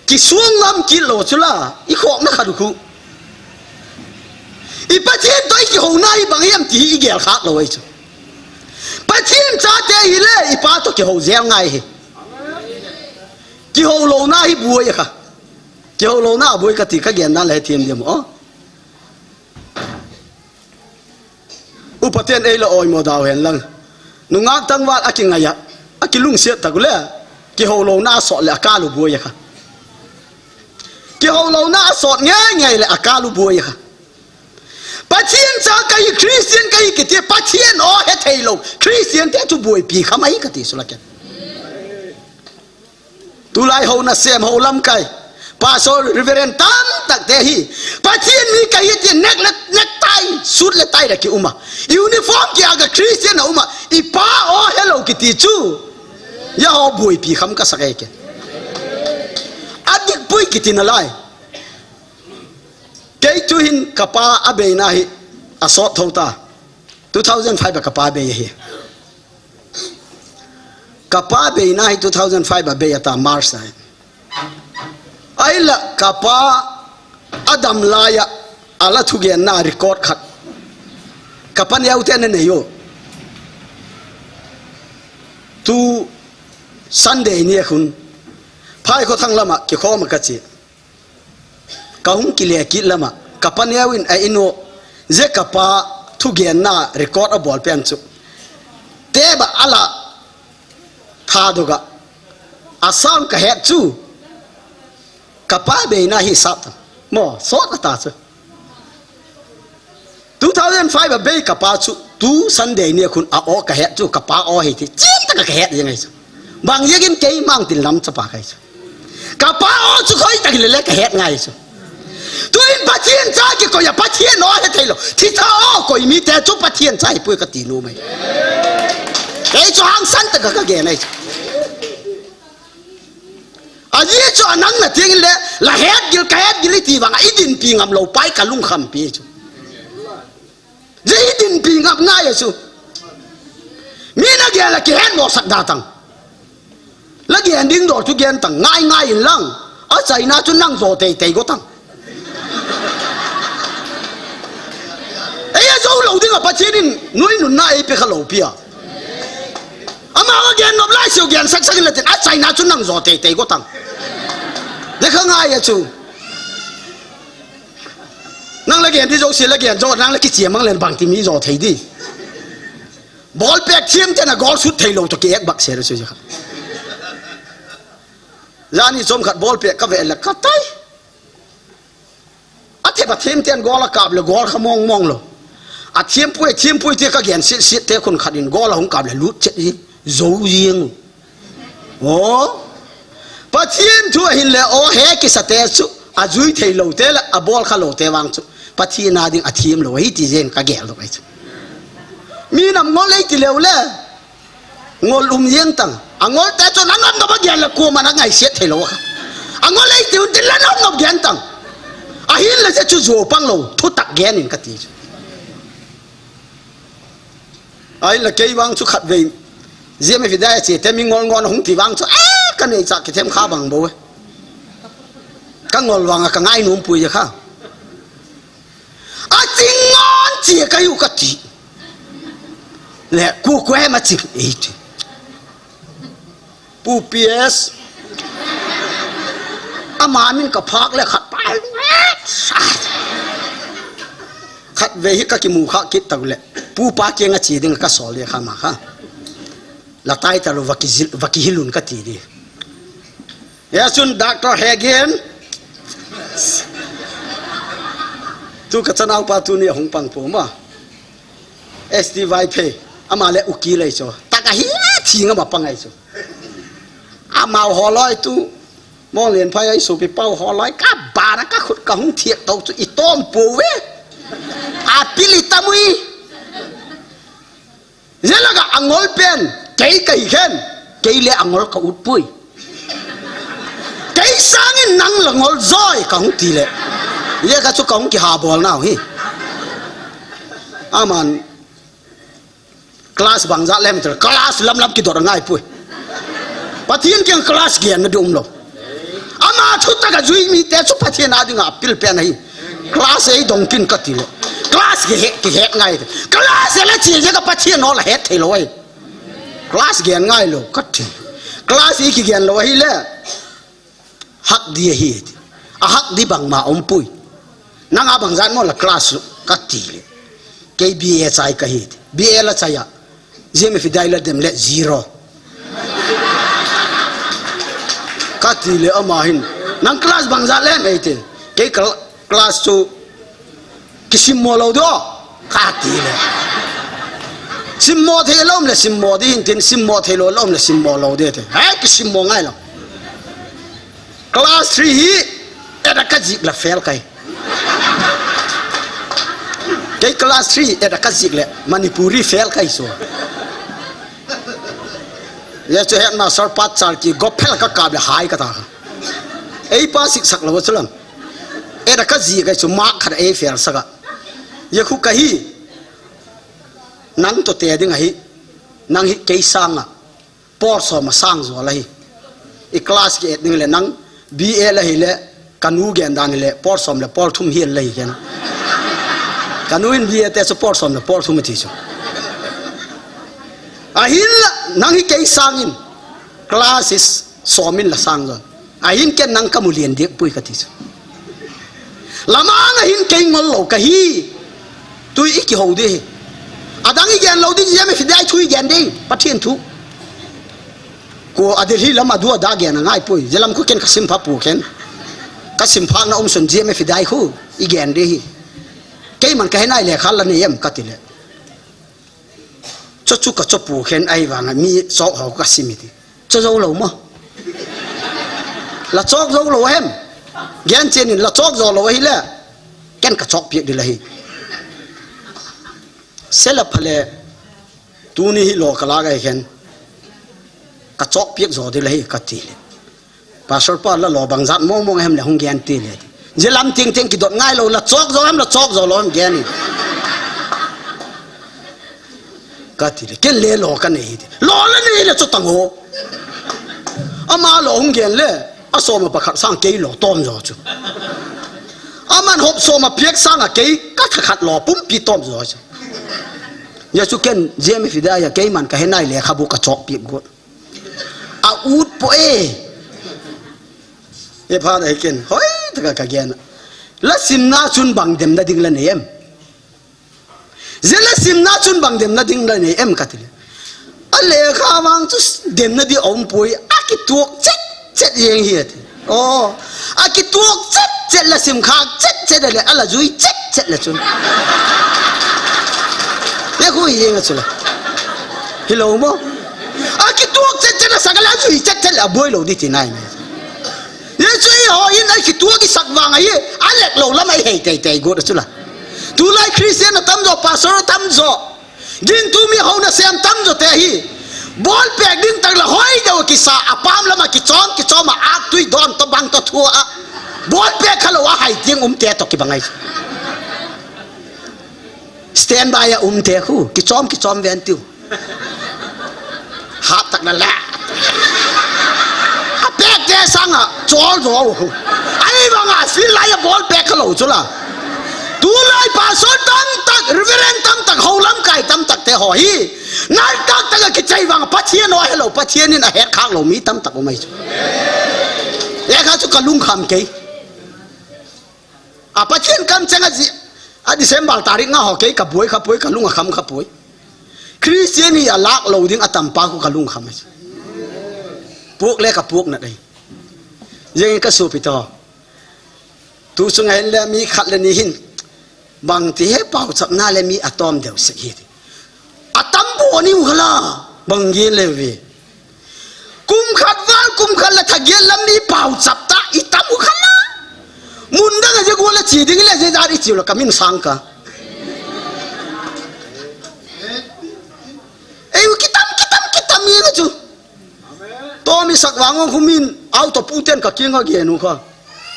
Kisuang ngam kit lou chu la, i khok na khat u khu. I Pathen to i kihou na i bang hiam ti hi i gel khak lou ai chu. Pathen chate hi le, i pa to kihou jel ngai hi. Kihou lou na hi buai kha. Kihou lou na buai ka ti ka gen na le thiam diam o. Upa ten ei la oimo dau hen lang. Nungak tangval a kingai a, a kilungsiat tak u le. Kihou lou na a sot le a kal u buai a kha. Kihou lou na a sot ngai ngai le a kal u buai a kha. Pathen cha ka hi Christian ka hi kiti Pathen o he thei lou. Christian te chu buaipi kha mai ka ti sula ken. Tulai ho na sem ho lamkai. Pastor, Reverend tam tak te hi. Pathen mi ka hi ti nek le, nek tai, suit le tie le ki um a. Uniform ki a ka Christian a um a. I pa o hello kiti chu. Ya ho buaipi kham ka sak e ke. kiti nalai. Kei tuhin kapa abeina hi asot thou ta. Two thousand five a kapa bei ahi. Kapa beina hi two thousand five a bei ata March a. Ahinla kapa adam laiya ala thugenna record khat kapa neote ana nei u. Tu Sunday ni khun Phaikhothang lama kikhoma kache. Kahung kile kit lama kapa neovin a in u, je kapa thugenna record abol pen chu. Teba ala thadoh a, asang kahet chu. Kapa beina hi sat ta. Mo, sot ata chu. Two thousand five a bei kapa chu, tu Sunday ni khun a o kahet chu, kapa o hi ti, chin taka kahet jeng ahi chu. Bang jeh in keima thil nam chapa kahi chu. Kapa o chu khoi tak le le kahet ngai chu. Tuin Pathen cha kikoi a Pathen o he thei lou. Thi cha o koi mite chu Pathen cha hipoi kati nom ahi. Kei chu hangsan taka kagen ahi chu. Ajeh chu anang na ting le, la het gil, ka het gil iti vang a, i dinpi ngam lou pai ka lungkham pi chu. Je i dinpi ngam ngai chu. Mi na gel a kihet mo sak da tang. La gen ding dol chu gen tang, ngai ngai in lang. Achaina chu nang jo tei tei go tang. Ei a jo lou ding a Pathen in nui nun na ei pe kha lou pi a. Ama a gen nop lai siu gen sak sak in la tin, achaina chu nang jo tei tei go tang. De kha ngai a chu. Nang la gen di jo si la gen jo, nang la kichia mang len bang ti mi jo thei di. Ball pek thiam te na goal shoot thei lou to ki ek bak se re su ja. Jani chom khat ball pek ka ve la ka tai. A thep a thiam ten goal a kap le goal kha mong mong lou. A thiam pui, thiam pui te ka gen sit sit te khun khat in goal a hung kap le lut chet i zo jeng u. O. Pathen thu ahin le o he kisa te chu. A jui thei lou te le a ball kha lou te vang chu. Pathen a ding a thiam lou hi ti jeng ka gel lou ai chu. Mi nam ngol ei ti leu le. Ngol um jeng tang. A ngol te chun a nop nop a gel le kuaman a ngaisiet thei lou kha. A ngol ei ti un tin la nop nop gen tang. Ahin le se chu jo pang lou, thutak gen in ka ti chu. Ahin la kei vang chu khat vei. Zia me fi dai a che te mi ngol ngol hung ti vang chu. A ka nei cha ki them kha bang bo. Ka ngol vang a ka ngai nom pui ja kha. A ching ngon chi ka yu ka ti. Le ku ku he ma chi ei ti. Pu P S. Ama min ka phak le khat pa. Khat ve hi ka kimu kha kit tak le. Pu pa kiang a chi ding ka sol le kha ma kha. La tai ta lo va ki zil, va ki hilun ka ti di. Ya chun Doctor Hegin. Tu ka chanau pa tu ni hung pang po ma. S T Y phe. Ama le uki lei cho. Ta ka hi thi nga ma pang ai cho. Ama ho loi tu. Mo len phai ai so pi pau ho loi ka ba na ka khut ka hung thiak to chu i tom po ve. A pili tamui. Jelaga angol pen, kei kahi khen, kei le angol ka ut pui. Kei sangin nang la ngol joi ka hung ti le. Ye ka chu ka hung kiha bol nau hi. Aman, class bang ja lem ter, class lam lam kidor ngai pui. Pathen kiang class gen na dum lo. Ama thu taka jui mi te chu Pathen a dinga pil pen ahi. Class ei dong kin ka ti le. Class ki he, ki het ngai. Class le chi je ka Pathen no la het thei lo ai. Class gen ngai lo ka ti. Class i ki gen lo ahi le. Hak di ahi ti. A hak di bang ma um pui. Nang a bang jan mo la class ka ti le. Kei B A chai ka hi ti. B A la chai a. Zia me fi dai la dem le zero. Ka ti le ama hin. Nang class bang ja le mei te. Kei kal-, class chu kisim mo lo do. Ka ti le. Sim mo thei lom le sim mo di hin tin sim mo thei lo lom le sim mo lo de te. Hai kisim mo ngai lo. Class three hi. Eta ka jik la fail kai. Kei class three, eta ka jik le, Manipuri fail kai so. Ye chu headmaster pat char ki go phel ka kap le hai ka ta. Ei pa siksak lou chu lam. Ei da ka ji ka chu mark khat ei fail saka. Ye khu ka hi. Nang to te ding ahi. Nang hi kei sanga. Por som a sang jo la hi. I class ki et ning le nang B A la hi le kanu gen dan le por som le por thum hi la hi ken. Kanu in B A te chu por som le por thum ti chu. Ahin la nang hi kei sangin. Classes som in la sang jo. Ahin ken nang ka mu lian dik pui ka ti chu. Lamang ahin kei ngol lou ka hi. Tui i ki ho di hi. Adang i gen lou di G M F dai thu i gen di. Pathian thu. Ko a Delhi lam a du a da gen a ngai pui. Zelam khu ken ka sim pha pu ken. Ka sim pha na um sun G M F dai khu i gen di hi. Kei man ka he nai le khal la ni em ka ti le. Cho chu ka cho pu khen ai vang a mi chok ho ka simi ti. Cho zo lo mo. La chok zo lo hem. Gen chen in la chok zo lo hi le. Ken ka chok piak di la hi. Sela phale. Tuni hi lo ka la ga khen. Ka chok piak zo di la hi ka ti le. Pastor pa la lo bang zat mong mong hem le hung gen ti le. Je lam ting ting ki dot ngai lo la chok zo hem la chok zo lo hem gen ni. Ka ti le ken le lo ka nei ti. Lo la nei le chu tang ho. Ama lo hung gen le. A soma pakhat sang kei lo tom zo chu. Aman hop soma piak sang a kei ka tha khat lo pumpi tom zo chu. Ya chu ken G M F da ya kei man ka he nai le kha bu ka chok piak got. A ut po e. E pha dai ken. Hoi, taka ka gen. La simna chun bang dem na ding la nei em. Zela simna chun bang dem na ding la nei em ka ti le. A le kha mang chu dem na di om poi. A ki tuak chet chet yeng hi ati. Oh. A ki tuak chet chet la sim khak chet chet le a la zui chet chet la chun. Le khu yeng a chu la. Hi lo mo. A ki tuak chet chet la sak la zui chet chet la boi lo di ti nai me. Ye chu i ho in a ki tuak i sak vang a ye a lek lo lam a i hei tei tei got a chu la. Tulai Christian a tam zo, pastor a tam zo. Gingtu mi ho na sem tam zo te hi. Bol pek ding tak la hoi deu ki sa a pam lam a ki chom ki chom a ak tui don to bang to thua a. Bol pek kha lo a hai ting um te to ki bangai. Stand by a um te khu ki chom ki chom ven tiu. Hat tak na la. A pek te sang a chol zo. Ai bang a feel lai a bol pek kha lo chu la. Tulai pastor tam tak, reverend tam tak, ho lam kai tam tak te ho hi. Nal tak tak a ki chai vang Pathian o hello Pathian in a het khak lo mi tam tak o mai chu. E kha chu ka lung kham kei. A Pathian kam chang a ji, a December tarik nga ho kei ka buai kha poi, ka lung a kham kha poi. Christian hi a lak lo ding a tam pa khu ka lung kham a ji. Puak le ka puak na dei. Jeng ka su pi to. Tu sung a hin le mi khat le ni hin. Bang ti he pau chap na le mi a tom deu sek hi ti. A tam bu ni u khala. Bang gi le ve. Kum khat val, kum khat le tha giat lam mi pau chap ta, i tam u khat la. Mun dang a je gua la chi ding le je dar i chiu la ka min sang ka. Ei u kitam, kitam, kitam mi na chu. To mi sak vang ong khu min, auto pu ten ka king a gen u kha.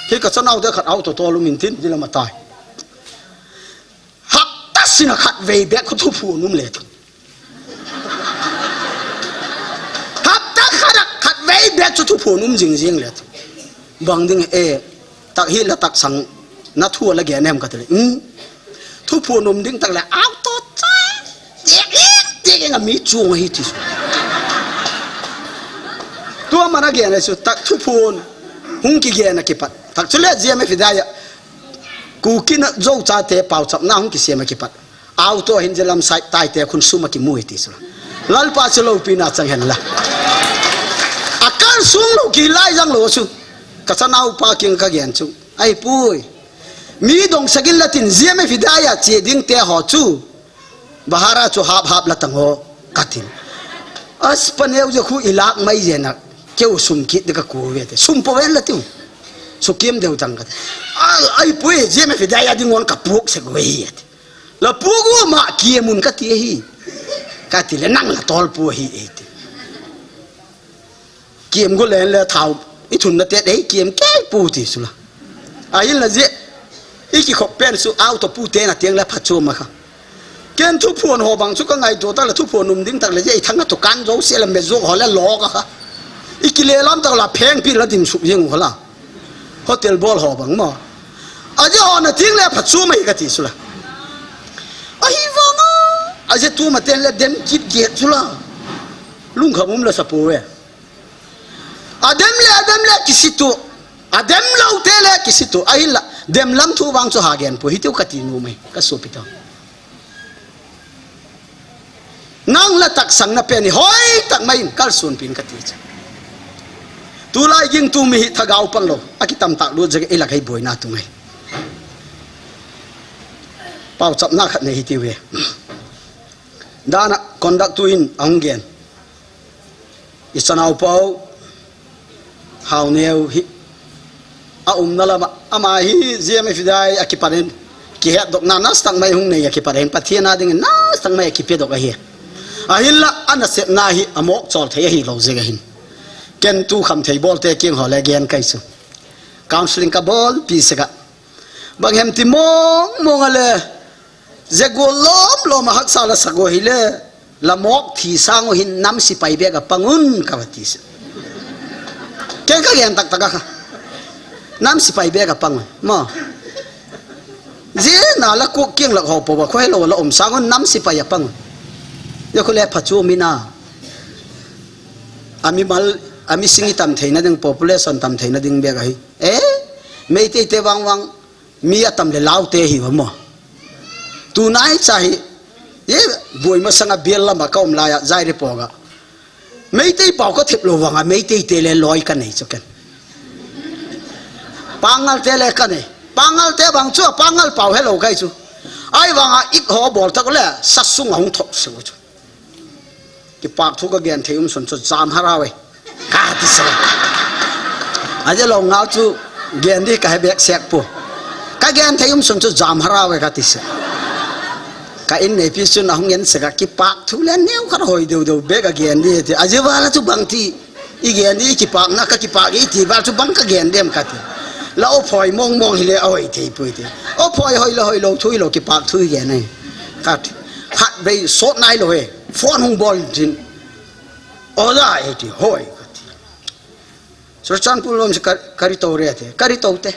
Hi ka chanau te khat auto to lu min tin, ji la ma tai. Hapta sina khat vei bek khu thuphon um le tu. Hapta khat a khat vei bek chu thuphon um jing jing le tu. Bang ding e, tak hi la tak sang na thu la gen em ka ti le. Hmm. Thuphon um ding tak le auto chai. Tiek in, tiek in a mi chung hi ti. Tua mana gen le chu tak thuphon hung ki gen a kipat. Tak chu le G M F da ya. Kuki na zo chate pau chap na hung ki siam a kipat. Auto hin je lam sai tai te khun sum a ki mu hi ti chu. Lalpa chu lopi na chang hen la. A kal sung lo ki lai jang lo chu. Ka chanau pa king ka gen chu. Ai pui. Mi dong sakin la tin G M F da ya che ding te ho chu. Bahara chu hap hap la tang ho ka tin. As paneu je khu i lak mai je na. Keu sum kit de ka ku ve te. Sum po ven la tiu. Su kim deu tang ka. Ai, ai pui G M F da ya ding on ka puk se go hi. La pu gu ma kiem un ka ti hi. Ka ti le nang la tol pu hi e ti. Kiem gu len le thau. I thun na te dei kiem ke Pu ti sula. Ahinla je, i kikhop pen chu auto pu te na tiang le phachu ma kha. Ken thuphon ho bang chu ka ngaito ta le thuphon um ding tak le je i thang a to kan jo se le me jo ho le lo ka kha. I kile lam tak la pheng pi la din suk jeng ho la. Hotel bol ho bang mo. A je ho na tiang le phachu ma hi ka ti sula. Ahi vang a. A je tu ma ten le dem kit get sula. Lung kha um la sa pu we. Adem le, adem le kisitu. Adem lo te le kisitu. Ahinla, dem lam thu vang chu ha gen pu. Hitiu ka ti nu mai. Ka supi ta. Nang la taksang na pen hi hoi tak mai in kal sun pin ka ti cha. Tulai ging tu mi hi thagau pang lo. A kitam tak lu jage ila kai boi na tu ngai. Pau chap na khat nei hitiu ve. Dana conduct tu in ang gen. I chanau pau, hau neu hi, a umna lama, ama hi, G M F D I a kipanin, kihet dok na, nas tak mai hung nei a kipanin, Pathian a dingin, nas tak mai a kipe dok ahi. Ahinla, a nasep na hi, a mok chol thei ahi lo zek ahin. Ken tu kham thei bol te king ho le gen kai su. Counseling ka bol, pi seka. Bang hem ti mong mong a le, Ze go lom lom a haksa la sa go hi le, la mok thi sang u hin nam sipai bek a pang un ka va ti se. Ken ka gen tak tak a kha. Nam sipai bek a pang un. Ma. Ze na la kuk kiang lak ho po ba khoi lo la um sang un nam sipai a pang un. Ze khu le pha chu mi na. Ami mal, ami singi tam theina ding population tam theina ding bek a hi. Eh? Meitei te vang vang. Mi a tam le lau te hi va mo. Tu nai cha hi. Ye boi ma sanga bial lama ka um lai a, Zaire po ga. Meitei pau ka thep lo vanga, Meitei te le loi ka nei chu ken. Pangal te le ka nei. Pangal te vang chu, Pangal pau he lo kai chu. Ai vanga ik ho bol tak le, sa sung a hung thok se chu. Kipak thu ka gen thei um sun chu jam harau e. Ka ti se. A je lo ngal chu gen di ka he bek sek pu. Ka gen thei um sun chu jam harau e ka ti se. Ka in nei pi sun a hung en se ka kipak thu le neu ka hoi deu deu bek a gen di ti. A je wala chu bang ti. I gen di kipak na ka kipak i ti wala chu bang ka gen dem ka ti. La o phoi mong mong hi le a hoi thei pu ti. O phoi hoi lo hoi lo thu i lo kipak thu i gen ai. Ka ti. Khat vei sot nai lo he. Phone hung bol jin. Oja e ti, hoi ka ti. Churachandpur lom se ka, ka ri to re te. Ka ri to te.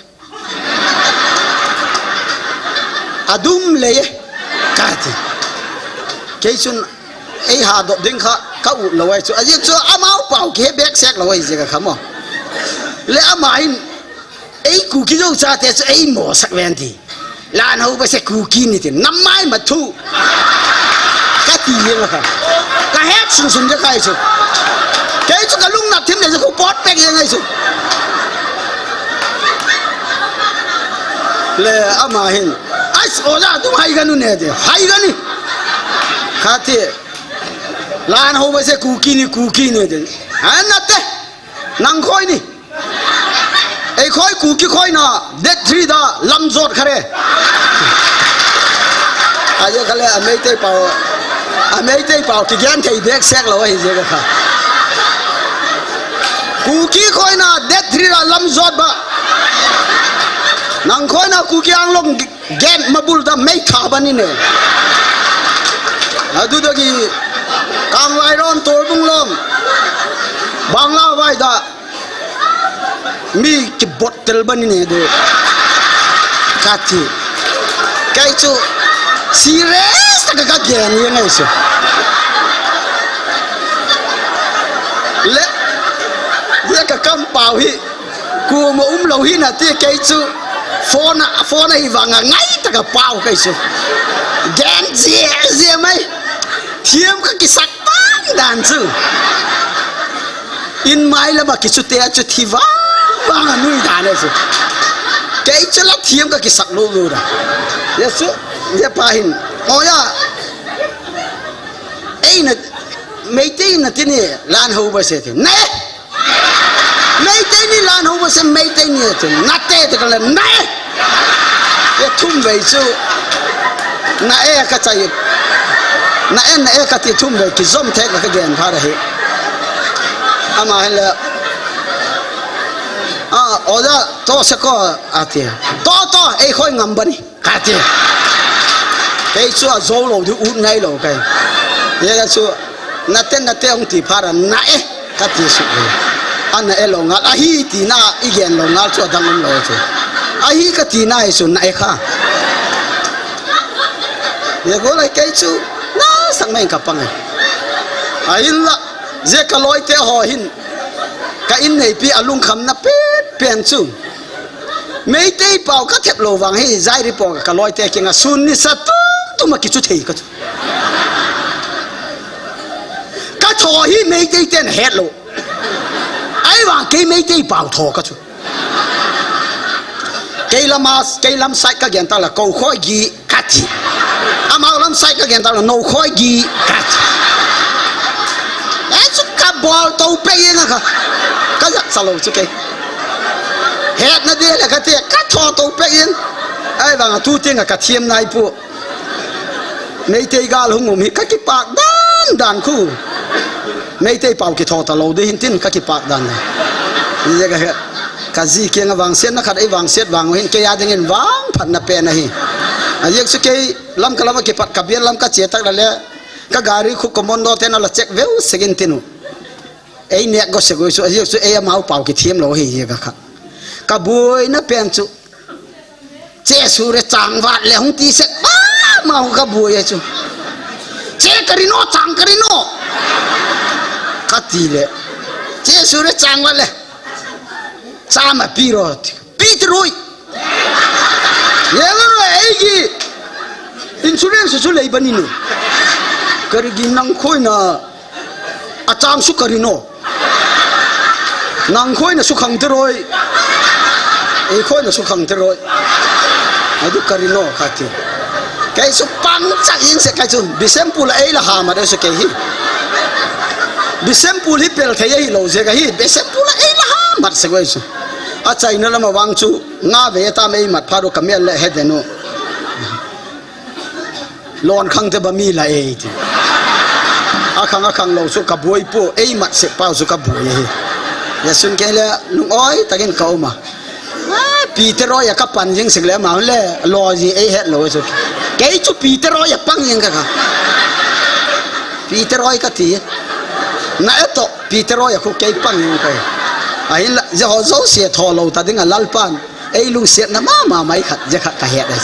Adum le ye. Ka ti. Kei chun ei ha dop ding kha ka u lo ai chu. A je chu amau pau ke bek sek lo ai je ka kha mo. Le ama in Ei Kuki Zo chate chu ei mo sak ven ti. Lan ho ba se Kuki ni ti. Nam mai ma thu. Ka ti ye ma kha. Ka het sun sun ja kai chu. Kei chu ka lung na thim le chu pot pek ye ngai chu. Le ama hin. Ai o ja tu hai ga nu ne de. Hai ga ni. Ka ti. Lan ho ba se Kuki ni Kuki ni de. An na te. Nang khoi ni. Ei khoi Kuki khoi na, date three da, lam jot kha re. A je kha le, a Meitei pau, a Meitei pau, kigen thei bek sek lo ahi je ka kha. Kuki khoi na, date three da, lam jot ba. Nang khoi na, Kuki Anglong, Gen mabul da mei tha bani ne. Adu dagi Kanglai ron Torbung lom. Bangla vai da. Mi kibot tel bani ne do. Ka ti. Kei chu serious ta ka ka gen ye ngai su. Le. Ye ka kam pau hi. Ku ma um lo hi na ti kei chu. Phone a, phone a hi vang a ngai ta ka pau kei chu. Gen zia zia mai. Thiam ka kisak pan dan chu. In mai la ba ki chu te a chu thi vang vang a nui dan a chu. Kei chu la thiam ka kisak lo lo da. Ye chu, ye pa hin. O ya. Ei na, Meitei na ti ni, lan ho ba se ti. Ne! Meitei ni lan ho ba se Meitei ni ti. Na te te ka la ne! Ye thum vei chu. Na e ka chai. Na e na e ka ti thum vei ki zom thek la ka gen pha da hi. Ama hen la. A, Oja, to seko, ati. To, to, eikhoi ngam bani, kati. Kei chu ajou lou ding ut ngai lou kei. Hijeh a chu, nate, nate hung ti phat a, na e, kati suh e. Ana e lou ngal, ahi tina, igen lou ngal chu adang um lou chu. Ahi kati na e chu, na e kha. Hijeh a golai kei chu, nasang mai in kapang e. Ahinla, hijeh a kaloite ho hin, ka inneipi a lungkhamna pen pen chu, Meitei pao kathep lou vang hi, Zairi pao kaloite kinga sun nisa tum tum a kichu thei kachu. Katho hi Meitei ten het lou. Ahivang kei Meitei pao tho kachu. Kei lam a, kei lam side kagen tah le, kou khoi gi, kati. Amau lam side kagen tah le, nou khoi gi, kati. Ei chu kabol tou peh jeng a kha. Kajah cha lou chu kei. Hetna ding le kati, katho tou peh jeng. Ahivang a tu teng a kathem nai pu. Meitei gal hung um hi kakipak dan dan khu. Meitei pao kitho talou ding hin tin kakipak dan dan. Hijeh a kaji kiang a vangsetna khat eivangset vang u hin kei a dingin vangphatna pen ahi. Ajeh chu kei Lamka lam a kipat kabial lam kache tah le, kagari khu commando ten ala check veu sek in tin u. Ei nek go sek u chu, ajeh chu ei amau pao kithem lou hi jeh a kha. Kabuaina pen chu, che sure chang vat le hung ti sek ba, amau kabui a chu. Che karin o, chang karin o, kati le, che sure chang vat le, chama pi ro, pi te roi. Ye lo ro, eigi insurance chu lei bani nu. Karigi nang khoina, achang su karin o. Nang khoina sukhang te roi. Ei khoina sukhang te roi. Adu karin o kati. Kei su pang chak in se kei chu. Bisempul a eila hamat su kei hi. Bisempul hi pel thei hilou jeh a hi. Bisempul a eila hamat se kei su. Achaina lam a vang chu. Nga ve ta mei mat phat u kamel le he den u. Lon khang te ba mi la e ti. Akhang akhang lou chu kabuai pu, ei mat sek pau chu kabuai e. Hijeh chun kei le lung-oi takin ka um a. Ah, Peter oi a kapan jing sek le ma le lo ji ei het lou chu. Kei chu Peter oi a pang jing ka kha. Peter oi kati. Na e to Peter oi a khu kei pang jing ka. Ahinla, je ho jo se tho lou ta ding a Lalpan. Ei lungsetna mama mai khat, je khat ka het ahi.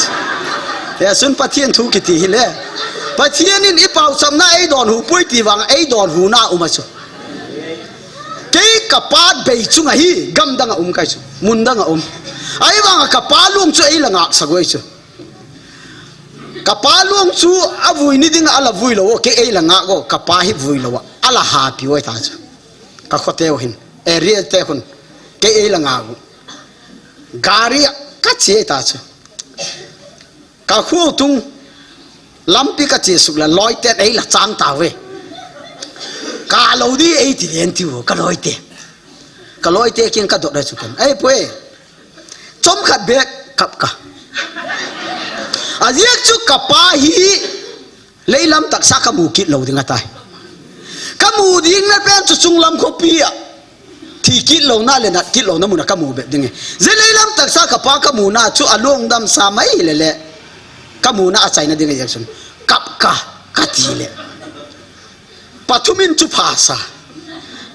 Hijeh chun Pathen thu kiti hile. Pathen in i pauchapna ei donhu poi ti vang ei donhu na um a chu. Kei ka pa bei chung ahi, gamdang a um kai chu. Mundang a um. Ahivang a ka pa lung chu ei la ngak sa goi chu. Ka pa lung chu a vui ni ding a la vui lou, kei ei la ngak go, ka pa hi vui lou a, a la hapi oi ta chu. Ka khote u hin, area te hun, kei ei la ngak go. Gari a ka che ta chu. Ka khu tung lampi ka che suk la loi te ei la chang ta ve. Ka lo di ei ti den ti u ka loi te. Ka loi te kin ka dot da chu kan. Ei pue. Chom khat bek kap ka. A ziak chu ka pa hi Leilam taksa ka mu kit lou ding atai. Ka mu ding na pen chu chunglam khopi a. Thi kit lou na le nat kit lou na mun a ka mu bep ding e. Ze leilam taksa ka pa ka mu na chu a lungdam sa mai le le. Ka mu na a chaina ding e jang sun. Kap ka, ka ti le. Pathum in chu pha sa.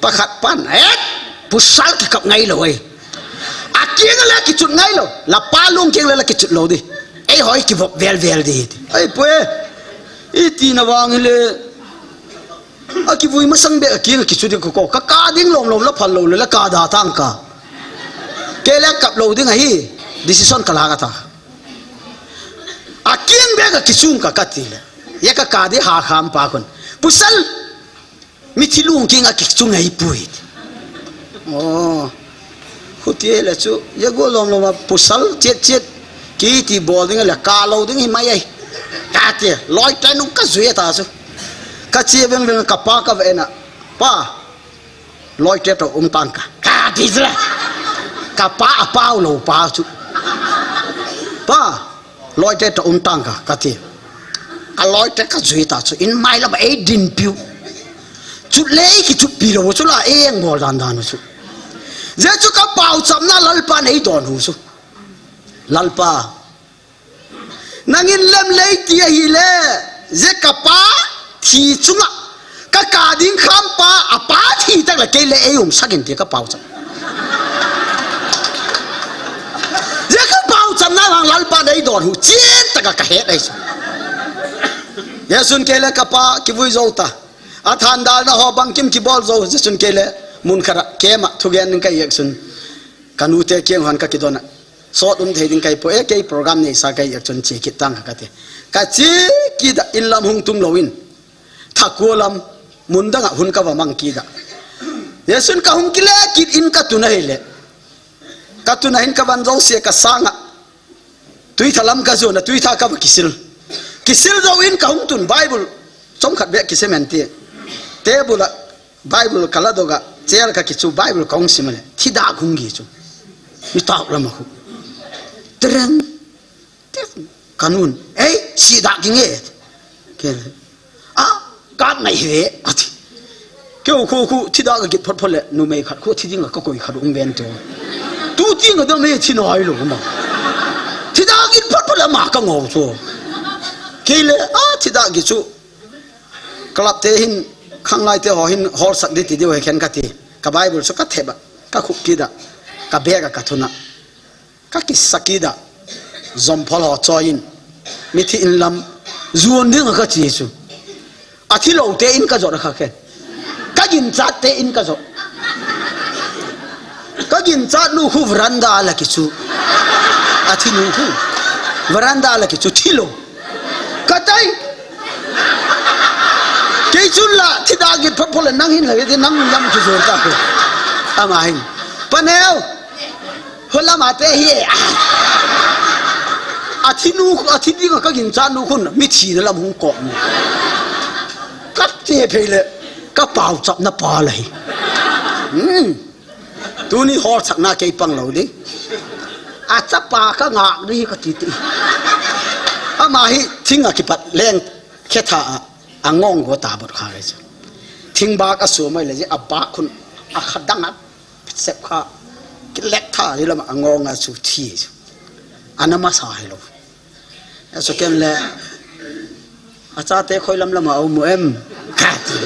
Pakhat pan, "Eh, pasal kikap ngai lou e. A kiang le kichut ngai lou. La pa lung kiang le la kichut lou di. Ei hoi kivop vel vel di." Ei pue. I ti na vang le. A kivui masang be a kiang kichut di ko ko. Ka ka ding lom lom la phal lou le la ka da tang ka. Kei le kap lou ding ahi. Decision ka la ka ta. A kiang be ka kisung ka ka ti le. Ye ka ka di ha kham pa kun. Pasal Mithi lungking a kichung ahi pui. Oh. Huti le chu, ye go lom lom a pasal chet chet. Kiti bol ding le ka lou ding hi mai ai. Ka ti, loi te nung ka zui ta chu. Ka che veng veng ka pa ka ve na. Pa. Loi te to um tang ka. Ka ti zle. Ka pa a pau lou pa chu. Pa. Loi te to um tang ka, ka ti. Ka loi te ka zui ta chu, in mai lam ei din piu. Chu lei kichut pi lou chu la ei eng bol dan dan chu. Jesu ka pauchapna Lalpa nei don hu chu. Lalpa. Nangin lem lei ti ahile, je ka pa thi chunga, ka kap ding kham pa, a pa thi tak le kei le ei umsak in ti ka pauchap. Je ka pauchapna vang Lalpa nei don hu, chin taka ka het ai chu. Jesun kei le ka pa kivui jou ta. A thandalna ho bangkim kibol jou, Jesun kei le mun khat a kema thugen ka ei ek chun. Ka nute kiang hon ka kidon a. Sot um thei ding kai po e, kei program neisa kai ek chun che kit tang ka ti. Ka che kit a in lam hung tum lou in. Thakua lam mun dang a hun ka va mang kit a. Jesun ka hung kile kit in ka tun ahile. Ka tun ahin ka van jou se ka sang a. Tuitha lam ka jon a, tuitha ka va kisil. Kisil jou in ka hung tun Bible. Chomkhat beh kisim hen ti. Table a Bible ka la dok a, chair ka kichu Bible ka hung sim le. Thi dak hung gi chu. Mi tah lam a khu. Tren. Te ka nun. Ei, si dak ging e. Ke. A, kap ngai ve, ati. Keu khu khu, thi dak ka git phot phot le, numei khat khu thi ding a ka koi khat um ven to. Tu ti nga da me thi nai lou ma. Thi dak git phot phot le ma ka ngou chu. Kei le, a, thi dak gi chu. Club te hin, khanglai te ho hin, hol sak di ti diu he khen ka ti. Ka Bible chu ka thep a, ka khup kit a, ka bag a ka thun a. Ka kisa kit a, jomphol ho choi in, mithi in lam, juan ding a ka chi chu. A thi lou te in ka jot a kha khen. Ka ginchat te in ka jot. Ka ginchat nu khu veranda a la kichu. A thi nu khu. Veranda a la kichu thi lou. Ka tai. Kei chun la, thi dak git phot phot le nang hin la, nang lam chu jot ta khu. Ama hin. Pa neo. Hola ma te hi. A thi nu, a thi ding a ka ginchat nu khun, mithi na lam hung ko. Ka te phei le, ka pauchapna pa la hi. Hmm. Tuni hol sakna kei pang lou di. A chapa ka ngak di ka ti ti. Ama hi thing a kipat leng khe tha a, a ngong go ta bot kha le chu. Thing bak a su mai le ji a bak khun a kha dang a sep kha. Ki lek tha di lam a ngong a chu thi chu. A na ma sa hi lou. A chu kem le. A chate khoi lam lam a um em. Ka ti.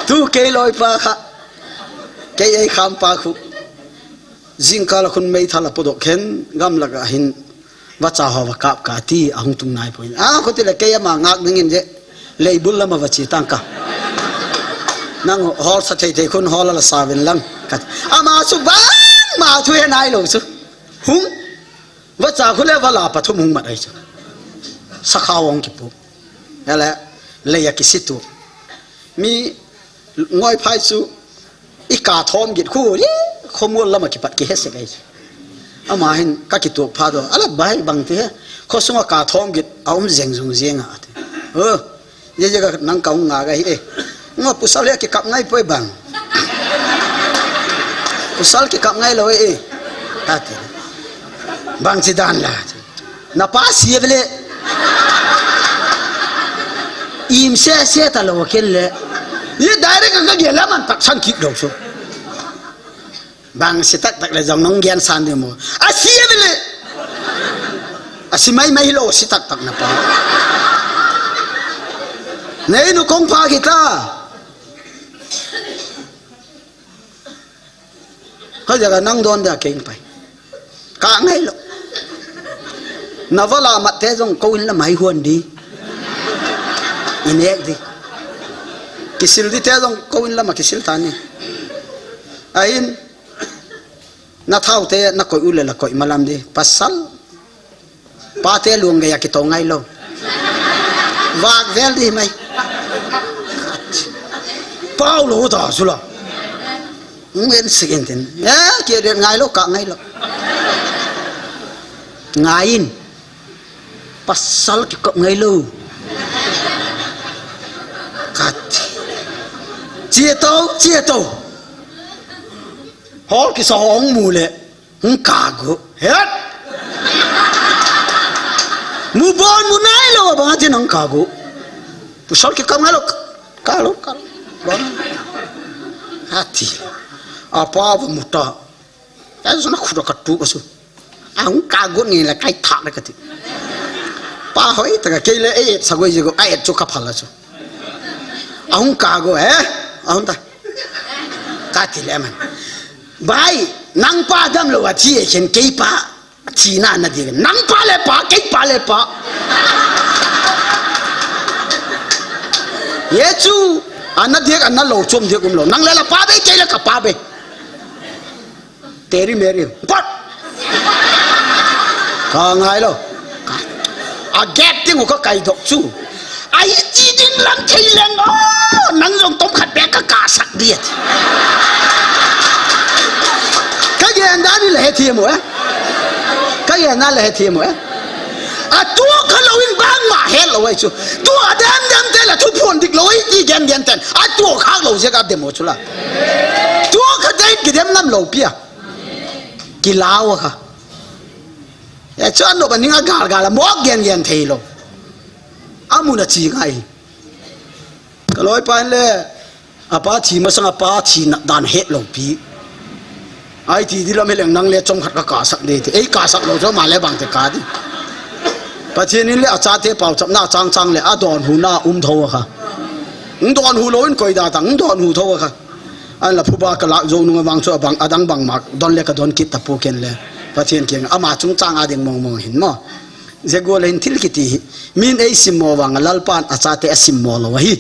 Tu kei loi pa kha. Kei ei kham pa khu. Jingkal a khun meithal a podok khen gam lak a hin. Vacha ho va kap ka ti a hung tung nai poi. A khu ti le kei ama ngak ding in je. Leibul lam a va chi tang ka. Nang hol sa thei thei khun hol a la sa vin lang. Ka. Ama chu bang ma thu he nai lou chu. Hung. Vacha khu le vala pathum hung mat ai chu. Sakha ong kipu. Ele, lei a kisitu. Mi ngoi phai chu i ka thom git khu, i khomol lam a kipat ki he se ai chu. Ama hin ka kitu pha do. Ala bai bang ti he. Kho sunga ka thom git a um jeng jung jeng a ti. Oh. Ye ye ka nang ka nga ga hi e. Nga pusal ya ki kap ngai poi bang. Pusal ki kap ngai lou e. Ati. Bang si dan la. Na pa si vele. Im se se ta lou ken le. Ye direct ka ge la man tak san ki lou so. Bang si tak tak le jong nong gen san di mo. A si vele. A si mai mai lou si tak tak na pa. Nei nu kong pa kita. Hoi jaga nang don da keng pai. Ka ngai lou. Na vala mat te jong ko in la mai huan di. Inek di. Kisil di te jong ko in la ma kisil ta ni. Ain. Na thau te na koi u le la koi malam di. Pasal. Pa te luang gaya kito ngai lou. Vak vel di mai. Pau lou ta sula. Ngen sikin tin. Eh, ki de ngai lou ka ngai lou. Ngai in. Pasal ki kop ngai lou. Kat. Chia to, chia to. Hol ki sa hong mu le. Hung ka gu. Het. Mu bon mu nai lou ba ti nang ka gu. Pusal ki kam ngai lou. Ka lou, ka lou. Bon. Ati. Apa va muta. Ahi chu na khuda ka tu ka chu. Ahung ka got nge la kai thak le kati. Pa hoi ta ka kei le e et sa goi je go a et chu ka phala chu. Ahung ka go eh. Ahung ta. Kati le man. Bai, nang pa dam lo a thi e khen kei pa. Thina na diak. Nang pa le pa, kei pa le pa. Ye chu, ana diak, ana lo, chom diak um lo. Nang le la pa be, kei le ka pa be. Teri meri. Pot. Ka ngai lo. A gate ding u ka kai dok chu. Ahi ti ding lang thei leng o, nang jong tom khat bek ka ka sak dia. Ka gen dan ni le he thiam u eh. Ka gen dan le he thiam u eh. A tu kha lo in bang ma he lo ai chu. Tu a dem dem te la thu phon dik lo ai ti gen gen ten. A tu kha lo je ka dem u chu la. Tu kha dei ki dem nam lo pia. Ki lau kha. E chu an no ba ning a gal gal a mok gen gen thei lo. A mun a chi ngai. Ka loi pa in le, a pa thi masang a pa thi na dan het lo pi. Ai ti di lam he leng nang le chom khat ka ka sak de te. Ei ka sak lo cho ma le bang te ka di. Pathian in le a chate pau chap na chang chang le a don hu na um tho kha. Ng don hu lo in koi da tang, ng don hu tho kha. An la phuba ka lak zo nung a vang chu a bang, a dang bang mak, don le ka don kit ta pu ken le. Pathian kiang, ama chung chang a ding mong mong hin mo. Ze go le hin thil kiti hi. Min ei sim mo vang a Lalpan a chate a sim mo lo ahi.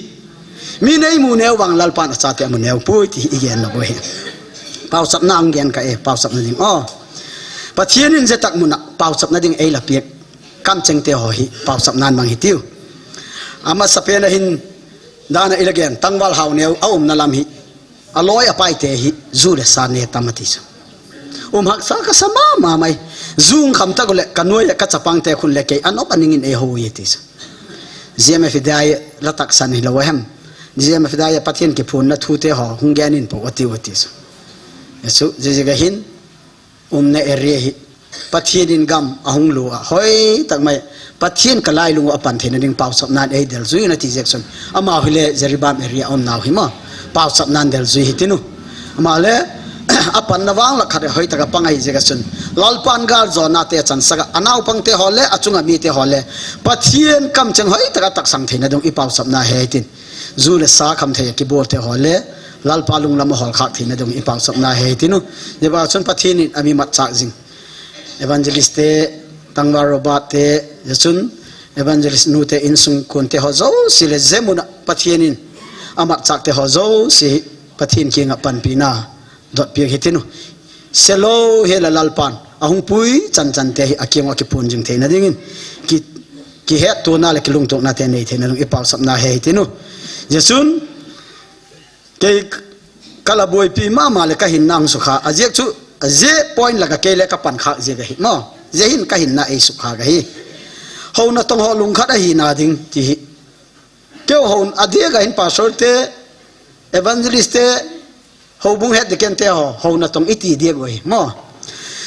Min ei mu neu vang Lalpan a chate a mu neu pui ti hi i gen lo ahi. Pau chap na ang gen ka e, pau chap na ding. O. Pathian in ze tak mun a, pau chap na ding ei la piak. Kam cheng te ho hi, pau chap nan mang hi tiu. Ama sa pen a hin, dan a i la gen, tangval hau neu, a um na lam hi. A loi a pai te hi, zu le sa ne tam a ti chu. Um hak sa ka sa ma ma mai. Zung kham tak le, ka nuai le ka chapang te khun le kei, an op a ning in ei ho ye ti chu. Zia me fi dai la tak san hi lo hem. Zia me fi dai Pathian ki phun na thu te ho, hung gen in po a ti u ti chu. Ye chu, zia zia ka hin, um na area hi. Pathian in gam a hung lu a. Hoi tak mai. Pathian ka lai lung a pan theina ding pau chap nan ei del zui na ti zek sun. Ama hi le Jeribam area um nau hi ma. Pau chap nan del zui hi tinu. Ama le a pan na vang la khat hoi tak a pang ai zek sun. Lalpan gal zo na te chan saka. A nau pang te ho le, a chunga mi te ho le. Pathian kam cheng hoi tak a tak sang theina ding i pau chap na he tin. Zu le sa kham thei a kibol te ho le, Lalpa lunglam a hol khak theina ding i pau chap na he tinu. Ye ba chun Pathian in a mi mat chak zing. Evangelist te, tangval Robert te, ye chun, evangelist nu te insung kun te ho zo si le ze mun a Pathian in a mat chak te ho zo si Pathian kiang a panpi na dot piak hi tinu. Se lo he la Lalpan, a hung pui chan chan te hi a kiang a ki pun jing theina ding in. Ki, ki het tu na le ki lung tu na te nei theina ding i pau chap na he tinu. Ye chun, Kei ka la buaipi mama le ka hinna hung sukha. A ziak chu, a zia point la ka kei le ka pan kha ziak ahi. Mo, zia hin ka hinna ei sukha ka hi. Ho na tong ho lungkhat ahi na ding ti hi. Keu ho a dia ka hin pastor te, evangelist te, ho bung het de ken te ho, ho na tong i ti dia go hi. Mo,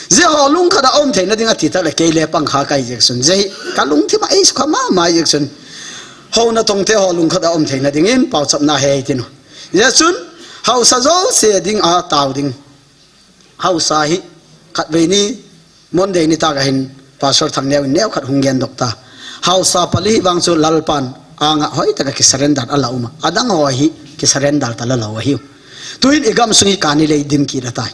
zia ho lungkhat a om theina ding a ti tak le kei le pang kha ka hi ziak sun. Zia hi ka lungthim a ei sukha mama ziak sun. Ho na tong te ho lungkhat a om theina ding in pau chap na he tinu. Zia chun, hausa zo se ding a tau ding. Hausa hi, khat vei ni, Monday ni ta ka hin, Pastor Thang neu in neu khat hung gen dok ta. Hausa pali hi vang chu Lalpan, anga hoi taka ki surrender a la um a. A dang ho hi, ki surrender ta la lo ahi. Tu hin i gam sung hi kani lei dim ki la tai.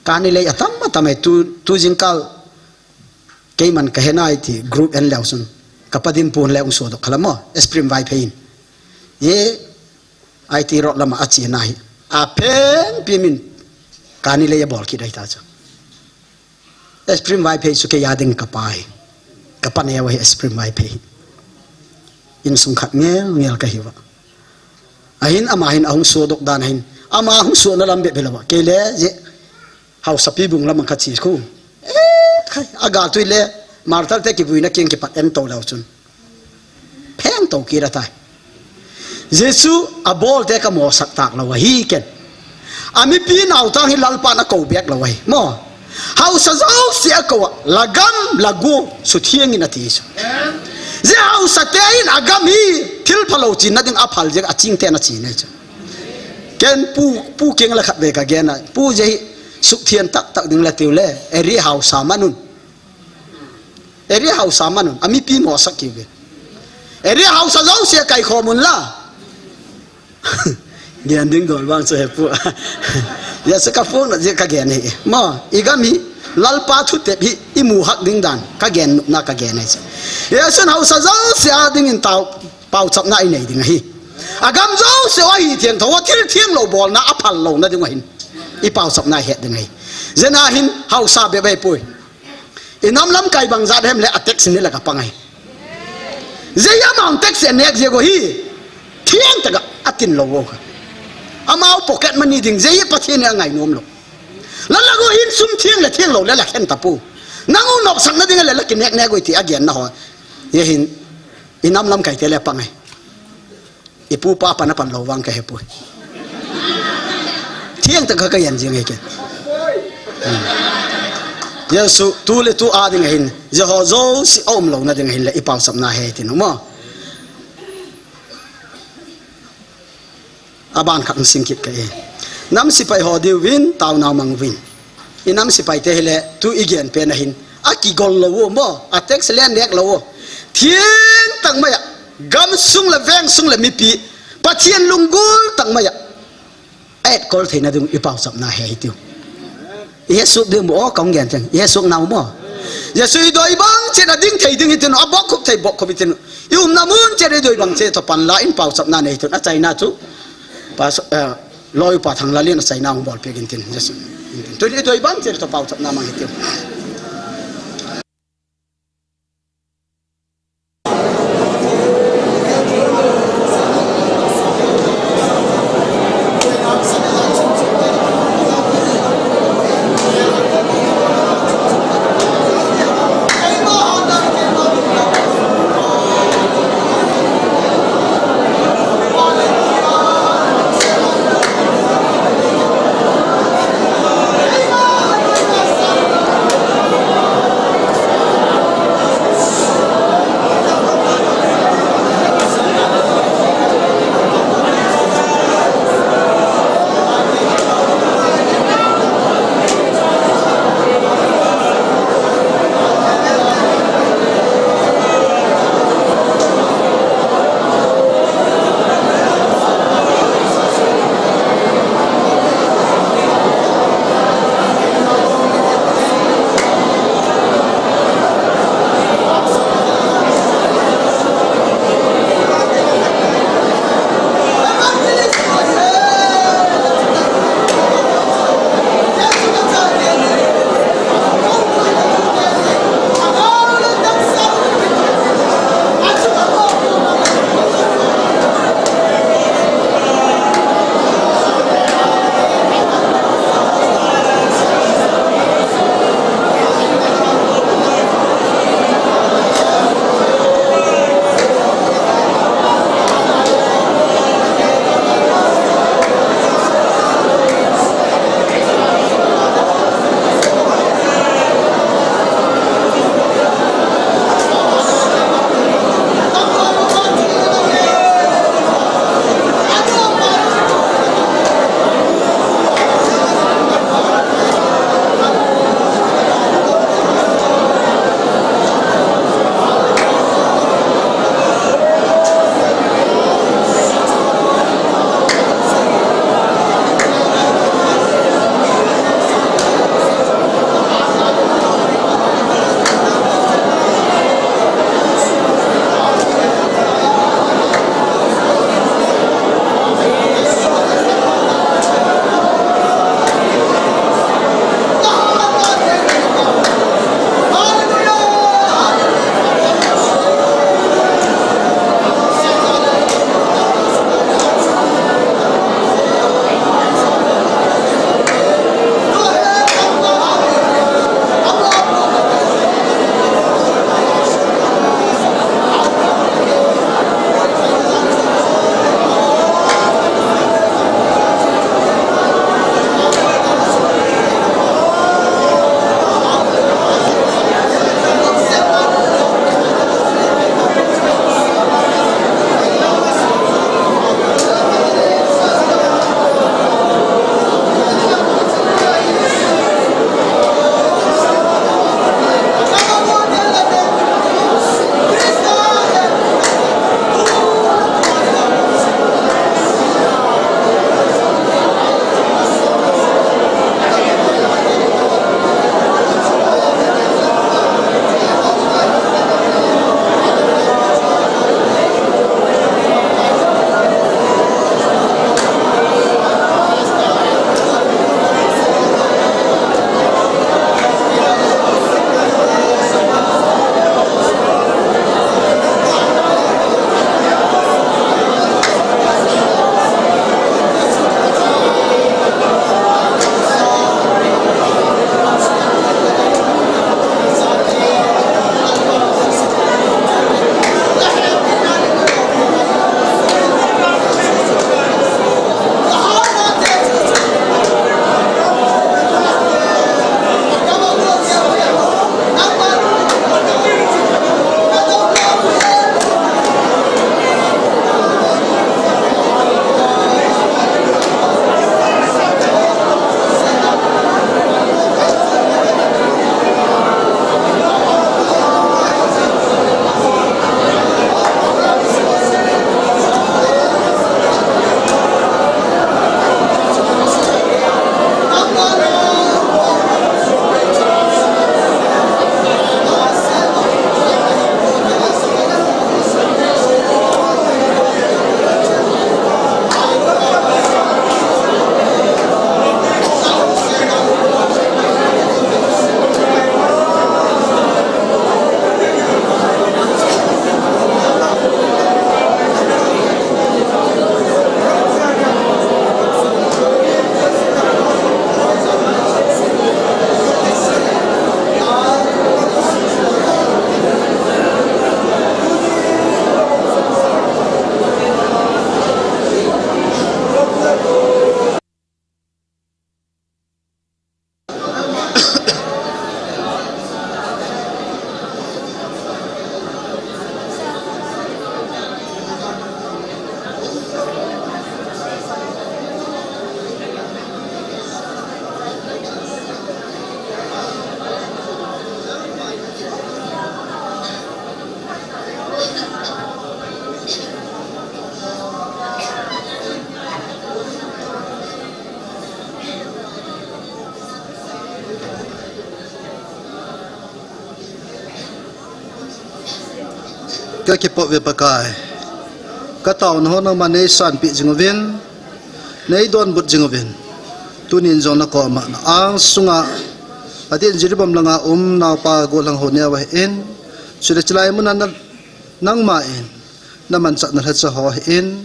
Kani lei a tam a tam ai tu, tu jingkal, Keiman ka he nai ti group en leu sun. Ka pa dim pun leu sua dok khala mo. Esprim Vaiphei in. Ye I T road lama a chi nai. A peng pi min kani le ye bol ki dai ta chu. Esprim Vaiphei chu kei a ding ka pa hi. Ka pa neu hi Esprim Vaiphei. Insung khat ngel ngel ka hi va. Ahin ama hin ahung sua dok dan ahin. Ama hung sua na lam be be lo va. Kei le ye. Hausapi bung lam ang kha chi khu. Eh, khai, a gal tui le, martal te kivuina kiang kipat en to leu chun. Pheng to ki ra tai. Jesu a bol te ka mo sak tak lo ahi ken. A mipi nau tang hi Lalpan a ko bek lo ahi. Mo. Hausa zo si a ko a, la gam, la gu, su thiang in a ti su. Zia hausa te in a gam hi, thil phalo chin na ding a phal zia a ching te na chi nei chu. Ken pu, pu keng le khat ve ka gen a. Pu je hi sukthian taktak ding le tiu le. Area hausa man un. Area hausa man un. A mipi mo sak ki ve. Area hausa jouse kai khom un la. Gen ding dol vang chu he pu. Jesu ka phone na je ka gen hi. Mo, i gam hi Lalpa thutep hi i mu hak ding dan ka gen na ka gen hi. Jesu hausa jouse a ding in tao pauchapna i nei ding ahi. A gam jouse a hi thiangtho, thil thiang lo bolna a phal lo na ding ahin. I pauchapna het ding ahi. Jena hin hausa be bai pui. I nam lamkai bang jat hem le a tax ni la ka pang ahi. Jei amang tax e nek je go hi. Thiang taka a tin lo go kha. Amau pocket money ding jei Pathian a ngai nom lo. Lala go hin sum thiang le thiang lo le la khen ta pu. Nang u nok sak na ding le la ki nek nek go ti a gen na ho. Ye hin i nam lamkai te le pang ahi. I pu pa pan a pan lo vang ka he pui. Thiang taka ka yan jing he ke. Hmm. Jesu tu le tu a ding ahin. Jehovah jouse a um lo na ding ahin le i pauchapna he tin mo. A ban khat sing kit ka e. Nam sipai ho diu vin, tau nau mang vin. I nam sipai te hi le, tu i gen pen ahin. A kigol lo u mo, a tax le nek lo u. Thiang tang mai a, gam sung le veng sung le mipi. Pathian lunggul tang mai a. A et kol thei na ding i pauchapna he hi tiu. I he suk ding mo, o kong gen teng. I he suk nau mo. Jesu i doi bang chen a ding thei ding hi tin, a bok khup thei bok khup hi tin. I umna mun chen i doi bang chen to pan la in pauchapna nei tun a chaina chu. Pa so, eh, loi pa thang la lin a chaina hung bol pe gin tin. Jesu. Tu i doi bang chen to pauchapna mang hi tin. Kakipah uve Pakai. Kataona ho nangman neisanpeh jing uvin, neidonbut jing uvin. Tunin jong nakoma na angsunga atin Jiribam langa um naopa gollhang ho neo ahin. Chule chulai muna na, nangman namanchahna lhacha ho ahin.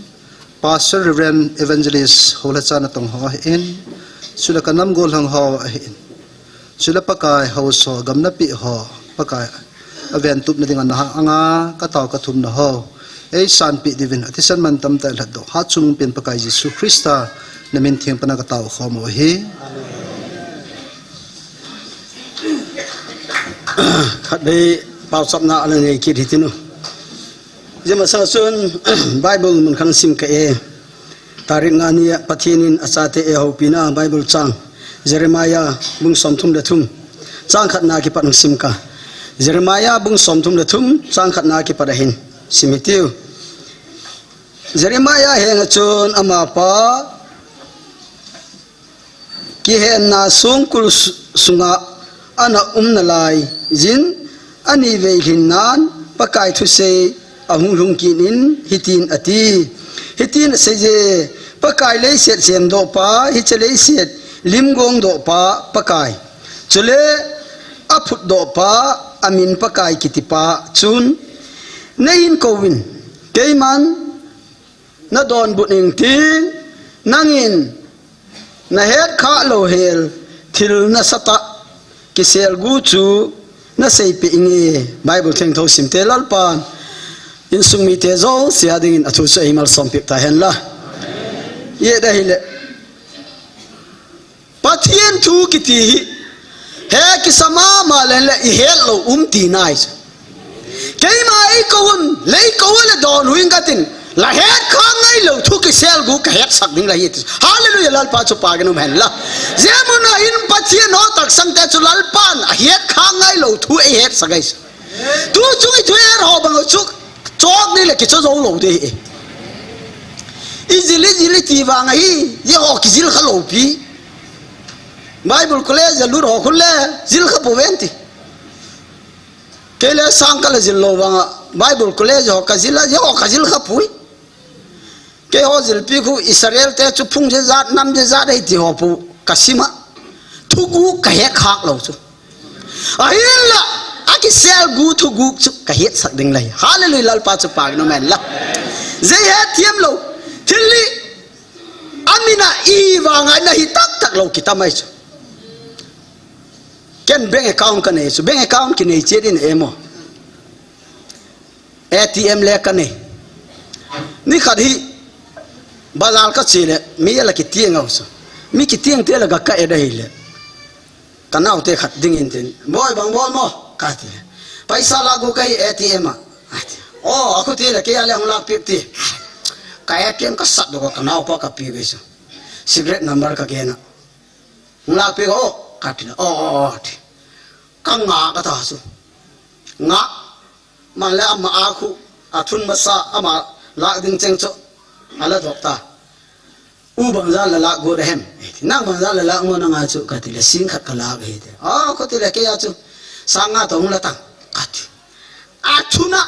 Pastor, Reverend, Evangelist, ho lhacha natong ho ahin. Chule kanam gollhang ho ahin. Chule Pakai haosa ho, gamnapeh ho, Pakai aventupna dinga naha anga, katao kathumna ho eisanpeh diuvin, athisan mantam tah a lhatdoh, hatchungnungpen Pakai Jesu Christa namin theng pana katao khom u ahi. Khatvei pauchapna ana nei kit hitinu. Hijeh masang chun Bible mun khat sim kate. Tarik nga nia Pathen in achate eihoupina Bible chang, Jeremiah bung somthum le thum, chang khatna kipat hung sim kate. Jeremiah bung somthum le thum, chang khatna kipat ahin sim hitiu. Jeremiah henga chun amapa kihenna songkul su-, sunga ana um nalaiyin, anivei lhinnan Pakai thusei ahung lhung kit in hitin ati. Hitin aseiye, Pakai leiset semdohpa, hiche leiset limgongdohpa Pakai, chule aphutdohpa, amin Pakai kitipa chun, neihin kouvin, keiman nadonbut inge, nangin nahetkhah louhel thil nasatah kiselgu chu naseipeh inge. Bible thengtho simte, Lalpan insung mite jouse a dingin athu chu eimalsompeh tahen la. Ijeh ahile, Pathen thu kiti hi, he kisa mama leng le ihet lou um tina ahi chu. Keima eikou un, le eikou le don u inge katin, la hetkhah ngailou thu kiselgu kahetsak ding la ahi ti. Hallelujah, Lalpa chu pagin umhen la. Hijeh mun a hin Pathen ho taksangte chu Lalpan ahetkhah ngailou thu eihetsak ahi chu. Tu chung i thuhet ho bang chu chok ni le kicho jou lou ding ahi. Ijil, ijil iti vang ahi, eiho kijil kha lou pi. Bible college a lut ho khun le jil kha pouve ti. Kei le sang kala jil lou vanga Bible college ho kajil a, eiho kajil kha poi. Keiho jilpi khu Israel te chu phung jejat, nam jejat ahi ti ho pu kasima. Thuguh kahetkhah lou chu. Ahinla, akiselgu thuguh chu kahetsak ding la ahi. Hallelujah, Lalpa chu pagin umhen la. Jei hethem lou. Thil hi amin a i vanga nahi taktak lou kitam ahi chu. Ken bank account kanei chu, bank account kinei chet in emo, A T M le kanei. Nikhat hi bazar kache le mi ala kiteng u chu. Mi kitengte la gaka et ahile, kanaote khat dingin tin, "Boi, bang bol mo?" kati. "Paisa lah gu kahi A T M a," ati. "O, akhuti le keiya le hung lahpeh," ti. Ka A T M kasatdoh a kanaopa kapeh chu. Secret number kagena. "Hung lahpeh o," kati le, "O, o, o," ti. Kangah kata chu. Ngah man le ama a khu, athun masa ama lah ding cheng chu aladoh ta. "U, bangzah la lah got ahem?" ati. "Nang bangzah la lah ngo nanga chu?" kati le, "Sing khat kalah," ati. "O, khuti le keiya chu sang nga toh hung lah tang," kati. Athun a,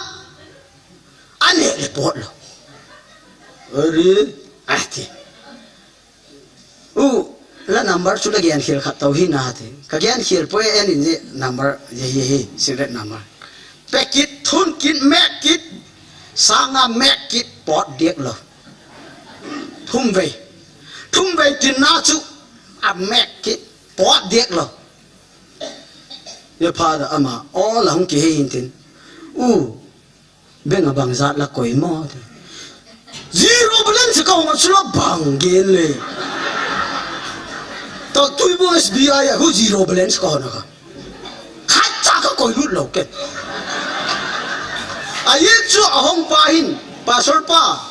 aneh le pot lou. "Ari," ati. "U, la number chu la genkhel khat tou hina," ati. "Kagenkhel poi, en in, number hi, hi, hi, secret number." Pe kit, thun kit, meh kit, sang nga meh kit, pot dek lou. Thumvei. Thumvei tin na chu ameh kit, pot dek lou. Iphat a ama, o, la hung kihei in tin. "U, bank a bangzah la koi mo?" ati. "Zero balance account a chu la bang gen le. Tua Tuibong S B I a khu zero balance account a ka. Khatcha kakoi lut lou ken." Ajeh chu ahung pa hin, "Pastor pa,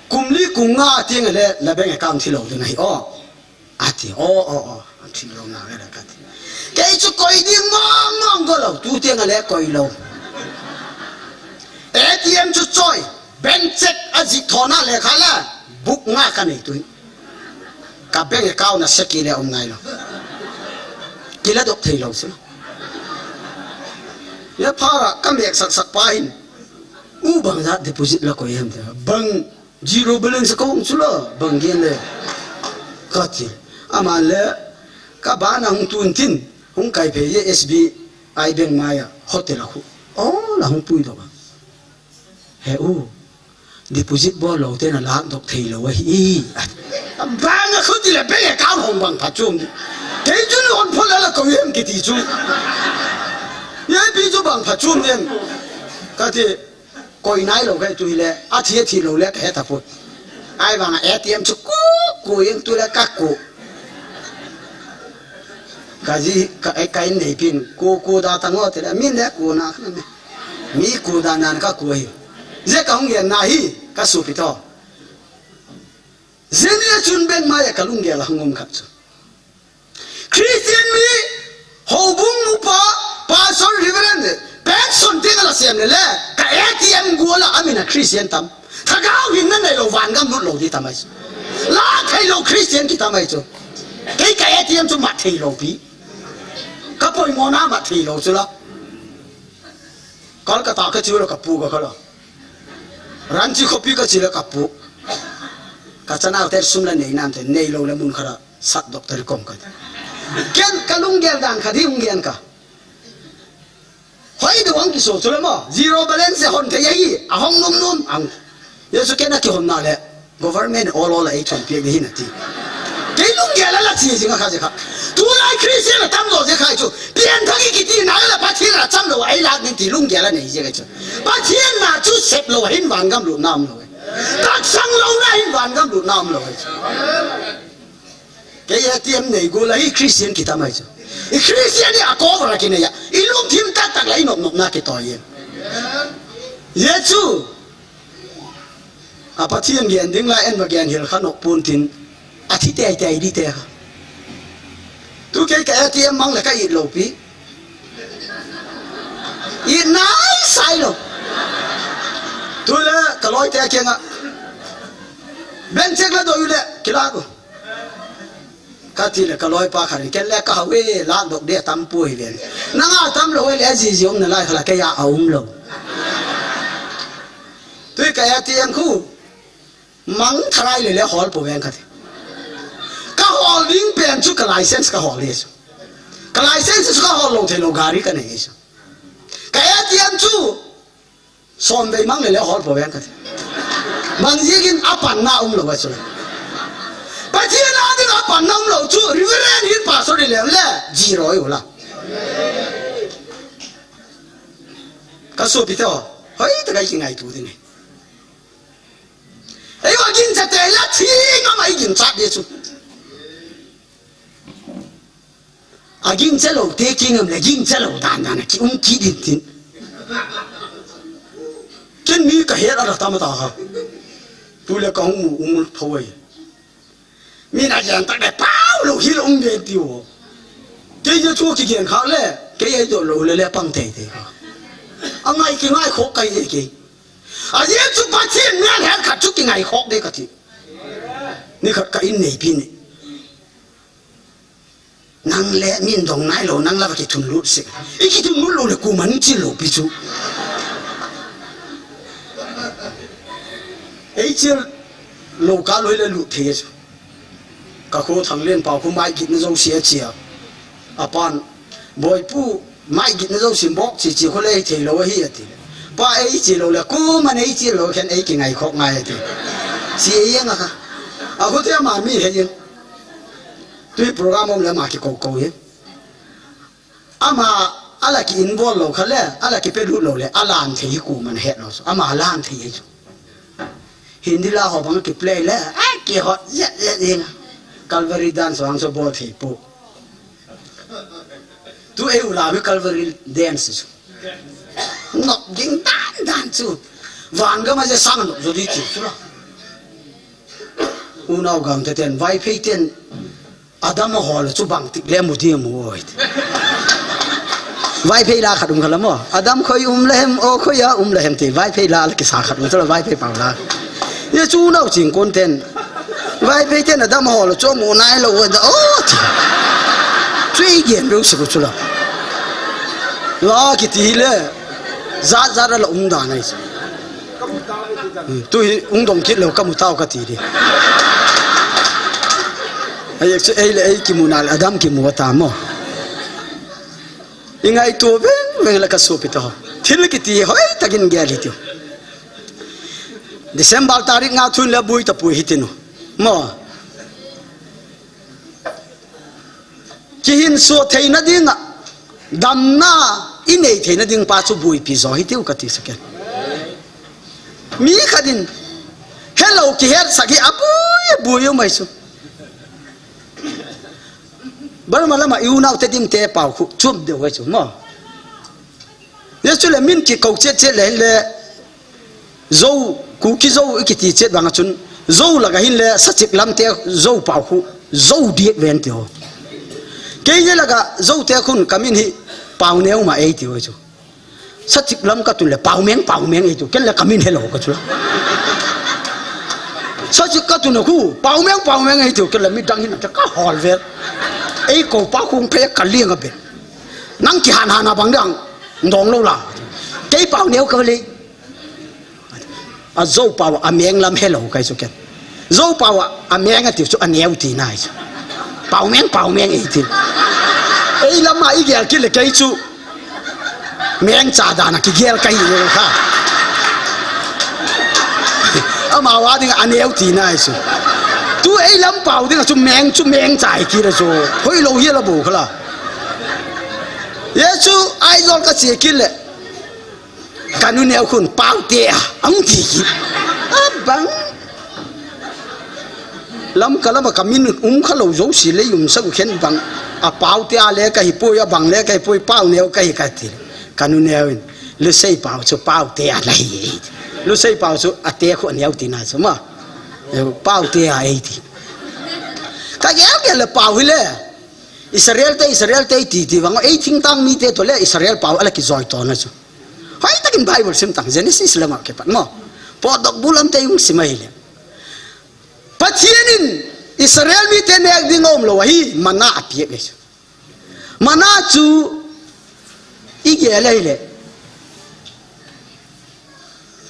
kum li kum nga teng le la bank account thi lou ding ahi o," ati. "O, o, o, athi lou nang e la," kati. Kei chu koi ding mong mong go lou, tu teng le koi lou. A T M chu choi, bank cheque ajih thona le kha la, book nga kanei tu. Ka bank account a seki le um nai lou. Kiladoh thei lou chu. Ye phara ka mek sak sak pa hin. U bang jat deposit la koi ham te. Bang zero balance ka hung chu la. Bang gen le. Ka ti. Aman le ka bana hung tun tin. Hung kai phe ye S B I bank maya. Hotel a khu. Oh, la hung pui do ba. He u. Deposit bol lou te na lak dok thei lou ahi. Bang a khu ti le bank account hong bang pha chum. Kei chu ni hon phol la la ko yem kiti chu. Ye pi chu bang pha chum yem. Ka ti koi nai lou kai tu hi le. A thi a thi lou le ka he ta put. Ai bang a A T M chu ku ku yem tu le ka ku. Ka ji ka ai kai nei pin ku ku da ta ngo te le min le ku na kha me. Mi ku dan nan ka ku hi. Je ka hung gen na hi, ka supi to. Je ni a chun bank maya ka lunggel a hung um khat chu. Christian mi, houbung upa, pastor, reverend, pension te ka la sem le le, ka A T M gol a amin a Christian tam. Thagau hin na nei lou van gam lut lou di tam ai chu. La thei lou Christian ki tam ai chu. Kei ka A T M chu mat thei lou pi. Ka poimo na mat thei lou chu la. Kolkata ka chi le ka pu ka kala. Ranchi khopi ka chi le ka pu. Ka chana te sum la nei nam te nei lou le mun kha la sat doctor kom ka. Ken ka lunggel dan kha di hung gen ka. Hoi de wang ki so chu le mo. Zero balance hon te ye hi. A hong num num ang. Yesu ken a ki hon na le. Government ol ol a ei thon piak ding hin ati. Kei lunggel a la chi jing a kha je kha. Tulai Christian a tam lo je kha chu. Pian thang i kiti na la Pathian a cham lou a ei lak ding ti lunggel a nei je kha chu. Pathian na chu sep lou a hin van gam lut na um lou. Tak sang lou na hin van gam lut na um lou. Kei A T M nei gol a hi Christian ki tam ai chu. I Christian i a cover a ki nei a. I lungthim tak tak la i nop nop na ki toi ye. Yesu. A Pathian gen ding la en va gen hil kha nok pun tin. A thi tei tei di te kha. Tu kei ka A T M mang le ka it lou pi. It nai sai lou. Tu le ka loi te kiang a. Bank cheque la dou le ki la ko. Ka ti le ka loi pa kha ni ken le ka hau e la dok de tam pu hi ven. Na nga tam lou le ji ji um na lai kha la ke ya a um lou. Tu ka A T M khu. Mang tharai le le hol po veng ka ti. Ka hol ding pen chu ka license ka hol hi chu. Ka license chu ka hol lou thei lou gari ka nei hi chu. Ka A T M chu som vei mang le le hol po veng ka ti. Mang ziakin a pan na um lou a chu. Pathian a ding a pan na um lou chu Reverend hin pastor le le zero i u la. Ka supi te ho. Hoi ta kai ki ngai tu ding. Ei, a gingcha te la thing a mai gingcha de chu. A gingcha lou te king am le gingcha lou dan dan ki um ki din tin. Ken mi ka het a la tam ta ha. Tu le ka hung mu um tho ai. Mi na jan tak de pau lou hi lou um de ti o. Kei je chu ki gen kha le, kei ai do lou le le pang tei tei. A ngai ki ngai kho kai e kei. A Jesu Pathian mial hel khat chu kingai khok ding ka ti. Ni khat ka in nei pi ni. Nang le min dong nai lou, nang la va kithun lut sek. I kithun lut lou le kuman chil lou pi chu. Ei chil lou ka loi le lut thei chu. Ka kho Thanglen pa khu mai git na zo sia chia. A pan Boipu, mai git na zo sim bok chi chi khu le thei lou hi ati. Pa ei chi lou le kuman ei chi lou khen ei ki ngai khok ngai ati. Si ei yang a kha. A khu te ma mi he yin. Tui program um le ma ki ko ko yin. Ama a la ki involve lou kha le, a la ki pe lut lou le, a lan thei hi kuman het lou. Ama lan thei hi chu. Hindi la ho bang ki play le, a ki hot zet zet yin. Calvary dance wang so bol thei pu. Tu ei u la mi Calvary dance su. Nok ding dan dan chu. Van ga ma je sang nok zo di chu la. Unau gam te ten, Vaiphei ten, Adam a hol chu bang tik le mu di mu oi. Vaiphei la khat um kha la mo. Adam khoi um le hem, o khoi a um le hem ti. Vaiphei la la ki sa khat um chu la Vaiphei pau la. Ye chu nau ching kon ten. Vaiphei ten Adam a hol chu mu nai lou da o ti. Chu i gen beu si ko chu la. La kiti hi le. Jat jat a la um dan ahi chu. Hmm, tu hi ung dong kit lou ka mu tau ka ti di. Ai ek chu ei le ei kimu na le Adam kimu ta mo. I ngaito veng veng la ka supi to. Thil kiti hoi takin gel hi tiu. December tarik nga thun le bui ta pui hi tinu. Mo. Kihin so theina dinga, damna i nei theina ding pa chu buipi jo hi tiu ka ti saken. Mi khat in, hello kihet sak hi a bui, a bui u mai chu. Barma lama i unau te dim te pau khu, chup deu hai chu, mo. Jesu le min ki kau chet chet le hin le, Zo, Kuki Zo i kiti chet banga chun, Zo laga hin le, Sachik lam te Zo pau khu, Zo diet ven te ho. Kei je laga Zo te khun ka min hi, pau neu ma ei ti ho chu. Sachik lam ka tun le, pau meng, pau meng ei tu, ken le ka min hello ka chu la. Sachik ka tun khu, pau meng, pau meng ei tu, ken le mi dang hin ka hol vel. Ei ko pa khung phe ka liang a ben. Nang ki han han a bang dang, ndong lo la. Kei pau neu ka le. A Zo pau a meng lam hello kai chu ken. Zo pau a meng a ti chu a neu ti nai chu. Pau meng, pau meng ei ti. Ei lam a i gel kit le kei chu. Meng cha dan a ki gel kai le kha. Ama wa ding a neu ti nai chu. Tu ei lam pau ding a chu meng chu meng cha ei ti le chu. Hoi lo hi la bo kha la. Jesu ai zol ka che kit le. Ka nu neu khun pau te a, ang ti ki. A bang. Lam ka lama ka min um kha lo zo si le um sa ku khen bang. A pau te a le ka hi poi, a bang le ka hi poi, pau neu ka hi ka ti. Ka nu neu in. Lu sei pau chu pau te a la hi. Lu sei pau chu a te khu a neu ti na chu ma. Pau te a ei ti. Ka gel gel le pau hi le. Israel te, Israel te ti ti bang. Ei thing tang mi te to le Israel pau a la ki zoi to na chu. Hoi takin Bible sim tang, Genesis lama ke pat mo. Potdoh bu lam te hung sim ahi le. Pathian in Israel mi te nek ding om lo ahi, mana a piak le. Mana chu i gel ahi le.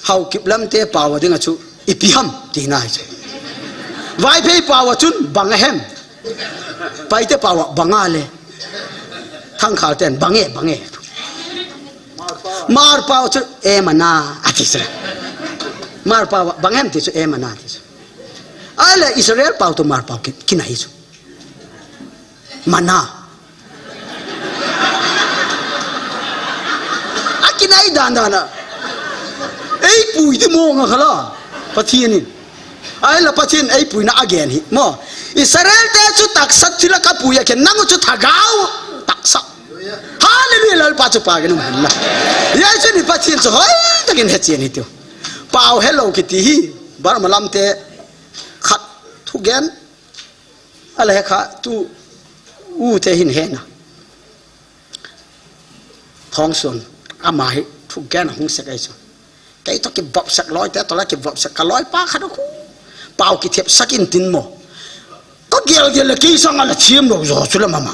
Haokip lam te pau a ding a chu, ipi ham, ti na hi chu. Vaiphei pau a chun, bang a hem. Paite pau a, bang a le. Thangkhal ten, bang e, bang e. Mar pau chu, e mana, a ti chu. Mar pau a, bang em ti chu, e mana, ti chu. Ai le Israel pau to Mar pau ki, ki na hi chu. Mana. A kinai dan dan a. Ei pui ti mo nga khala. Pathian in. Ai la Pathian ei pui na again hi. Mo. Israel te chu taksa thila ka pui a ken nang chu thagau. Taksa. Hallelujah, Lalpa chu pa ken um la. Jesu ni Pathian chu hoi takin he chen hi tiu. Pau hello kiti hi. Bar malam te khat thu gen. Ala he kha tu u te hin he na. Thong sun ama hi thu gen hung sek ai chu. Kei to ki vop sek loi te to la ki vop sek ka loi pa kha do khu. Pau ki thep sak in tin mo. Ka gel gel le kei sang ala chim lo zo chu la mama.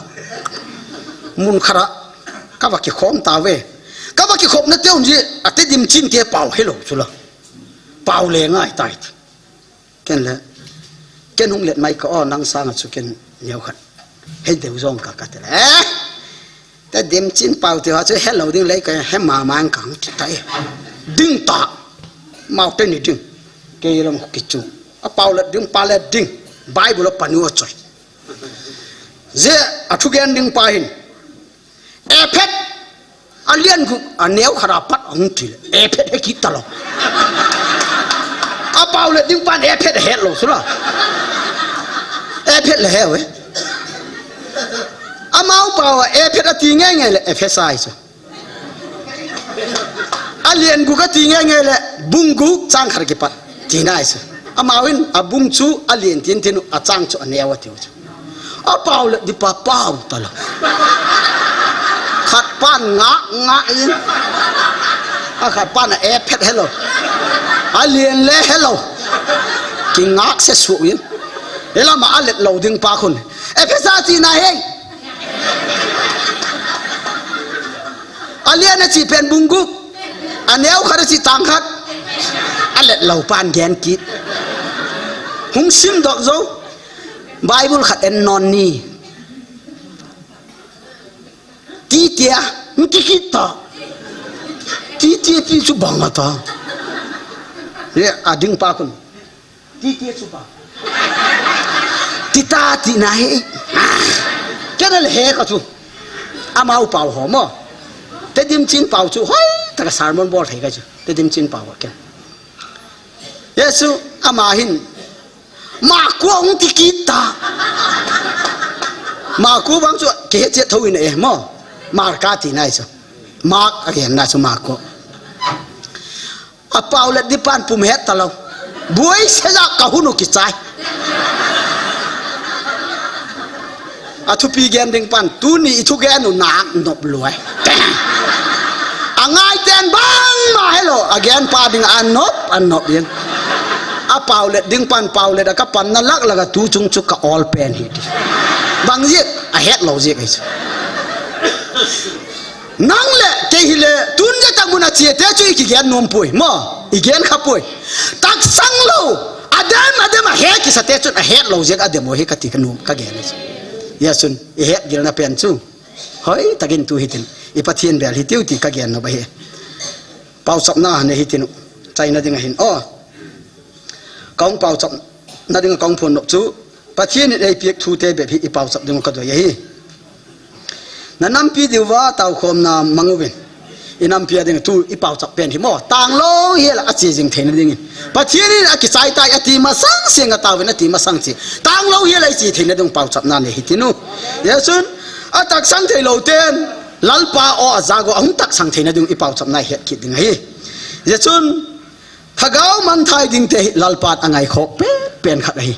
Mun khara ka va ki khom ta ve. Ka va ki khop na te um ji a te dim chin te pau hello chu la. Pau le ngai tai. Ken le, ken hung let mai ka o nang sanga chu ken neo khat. Hei deu zong ka ka te le. Eh! Te dim chin pau te ha chu hello ding lei ka he ma ma ang kang ti tai. Ding ta. Mau te ni ding. Kei lam ki chu. A pau le ding pa le ding. Bible pa nu a choi. Je a thu gen ding pa hin. Ephet, a lian gu, a neo khara pat a hung til. Ephet he kit talo. A pau le ding pan Ephet he lo sula. Ephet le he we. A mau pau a Ephet a ti nge nge le Ephesai so. A lian gu ka ti nge nge le bung gu chang khar ki pat. Ti nai so. A mau in a bung chu a lian tin tin a chang chu a neo a ti chu. A pau le di pa pau ta lo. Khat pan ngak ngak in. A khat pan a Ephet hello. A lian le hello. Ki ngak se su in. Ela ma a let lo ding pa khun. Ephesa ti na he. Alen a chi pen bung gup. Aneo khat a chi tang khat. Alet lou pan gen kit. Hung sim dok zo. Bible khat en non ni. Titia, hung kikit ta. Titia ti chu bang a ta. Ye, ading pa kun. Titia chu bang. Tita ti na he. Kena le he ka chu. Amau pau ho mo. Tedim chin pau chu. Hoi, taka sermon bol thei ka chu. Tedim chin pau ken. Jesu ama hin. Maku hung ti kit ta. Maku bang chu kihe chet tho in e mo. Marka ti nai chu. Mark again na chu Maku. A Paulet di pan pum het ta lo. Buai se ja ka hunu kichai. A thupi gen ding pan, tuni i thu gen u nak nop luai. A ngai ten bang ma helo, a gen pa ding a nop, a nop yen. A Paulet ding pan, Paulet a ka pan na lak lak a tu chung chu ka ol pen hi ti. Bang ziek, a het lo ziek ai. Nang le, kei hi le, tun ja tak mun a chia te chu i ki gen nom pui, mo, i gen kha pui. Tak sang lo, a dem, a dem a he kisa te chun a het lo ziek a dem o hi ka ti ka nom, ka gen. Ya sun, i het gil na pen chu. Hoi, takin tu hitin. I Pathian bel hi tiu ti ka gen no ba hi. Pauchap na ne hitin. Chai na ding a hin. Oh. Kong pauchap na ding a kong phun nok chu. Pathian in ei piak thu te bep hi i pauchap ding ka doi hi. Na nampi diu va tau khom na manguvin. I nampi a ding tu i pauchap pen hi mo. Tang lo hi la a chi jing theina ding in. Pathian in a kichai tai a ti ma sang sing a tau in a ti ma sang chi. Tang lo hi la i chi theina ding pauchap na ne hitinu. Ya sun. A tak sang thei lo ten, Lalpa o a zago a hung tak sang theina ding i pauchap na het kit ding ahi. Ya chun, thagau mang thai ding te hi Lalpa a ngai khok pen, pen khat ahi.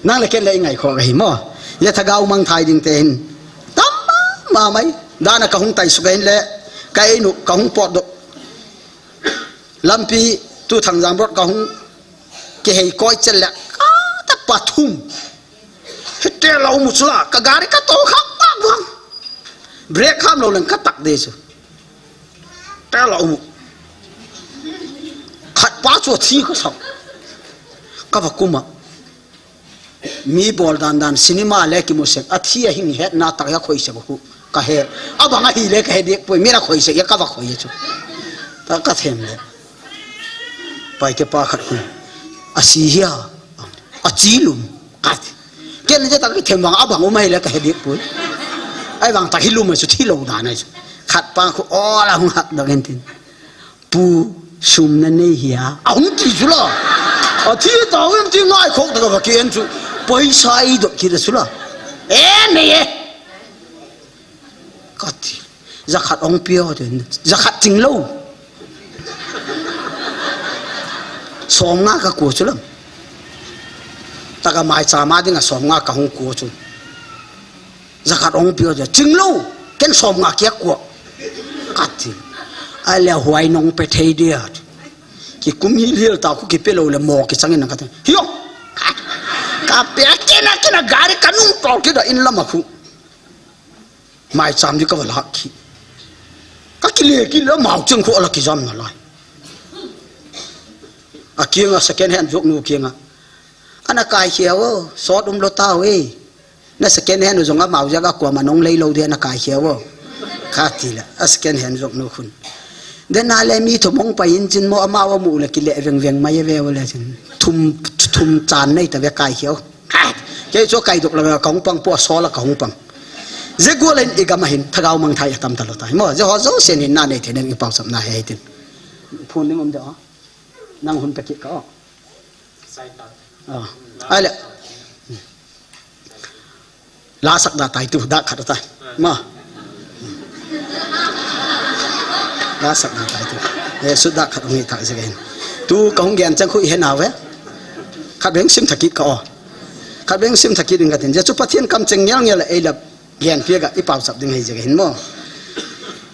Nang le ken le i ngai khok ahi mo. Ya thagau mang thai ding te hin. Tam ma, ma mai. Dana ka hung tai suk ahin le, ka inu, ka hung pot dok. Lampi tu thang jam rot ka hung ke hei koi chel le. Ka ta pathum. Hete lo mu chula, ka gari ka to khak tak bang. Brake kham lo leng ka tak de chu. Te lo mu. Khat pa chu thi ka sau. Ka va kuma. Mi bol dan dan cinema le ki mu sek. A thi a hing het na tak ya khoi se ko khu. Ka he. A bang a hi le ka he de poi. Mi la khoi se ya ka va khoi chu. Ta ka them le. Pai ke pa khat khu. A si hia. A chi lum. Kat. Ken je tak themwang abang umai le ka he dik pui. Ai wang tak hi lum chu thi lo dan ai chu. Khat pa khu ola hung hak dok en tin. Pu sum na nei hia. A hung ti chu la. A thi ta wem ti ngai khok ta ka ba ken chu. Paisa i dok ki da chu la. E nei e. Ka ti. Jakhat ong pio te. Jakhat ching lo. Som nga ka ko chu lam. Taka mai cha ma ding a som nga ka hung ko chu. Jakhat ong pio te. Ching lo. Ken som nga kia ko. Ka ti. Ai le huai nong pe thei dia. Ki kum hi lil ta khu ki pe lo le mo ki changin ka ti. Hio. Ka pe kena kena gari ka nung pol ki da in lama khu. Mai cham di ka va lak khi. Ka kile kile mau cheng khu ala kijam na lai. A kianga second hand jok nu kianga. Ana kai khia o, sot um lo ta o e. Na second hand u jong amau jaga ko ma nong lei lo de na kai khia o. Ka ti la, a second hand jok nu khun. Den na le mi thum ong pai in chin mo amau amu le kile veng veng mai ve o le chin. Thum, thum chan nei ta ve kai khia o. Kei chu kai dok la ka hung pang po so la ka hung pang. Je go len i gam a hin thagau mang thai a tam ta lo ta. Mo, je ho jo sen hin na nei the nen i pau sam na he tin. Phun ning um de o. Nang hun pe ki ka o. Sai ta. A. Ai le. La sak da tai tu da khat ta. Ma. La sak da tai tu. E su da khat ngi ta je gen. Tu ka hung gen chang khu i he na ve. Khat beng sim thakit ka o. Khat beng sim thakit ding ka tin. Je chu Pathian kam cheng ngel ngel ei la. Gen pia ga i pau sap ding hei je hin mo.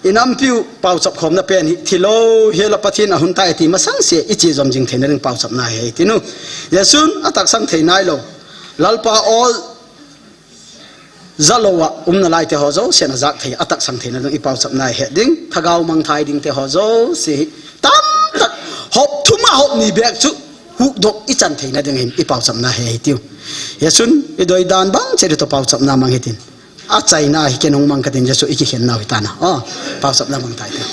I nampiu pau sap khom na pen hi thi lo hi la Pathian a hun tai ti masang se i chi jom jing theina ding pau sap na hei ti nu. Jesun a tak sang thei nai lo. Lalpa ol Jalou a umna lai te ho jouse na jak thei, ataksang theina ding i pauchapna he ding, thagau mangthai ding te ho jouse hi tamtah hop thum a hop ni bek chu hukdok i chan theina ding hin i pauchapna he hitiu. Hichun i doi dan bang cheh ding toh pauchapna mang hitin. Achaina hi ken hung mang katin, Jesu i kikhen nau hitana. O, pauchapna mangthai te.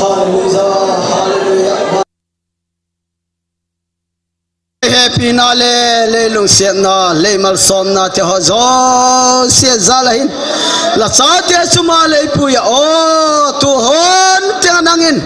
Hallelujah, hallelujah. Hepina le, lei lungsetna, lei malsomna te ho jouse jal a hin, lachate chunga lei pui a, o, tu hon teng nangin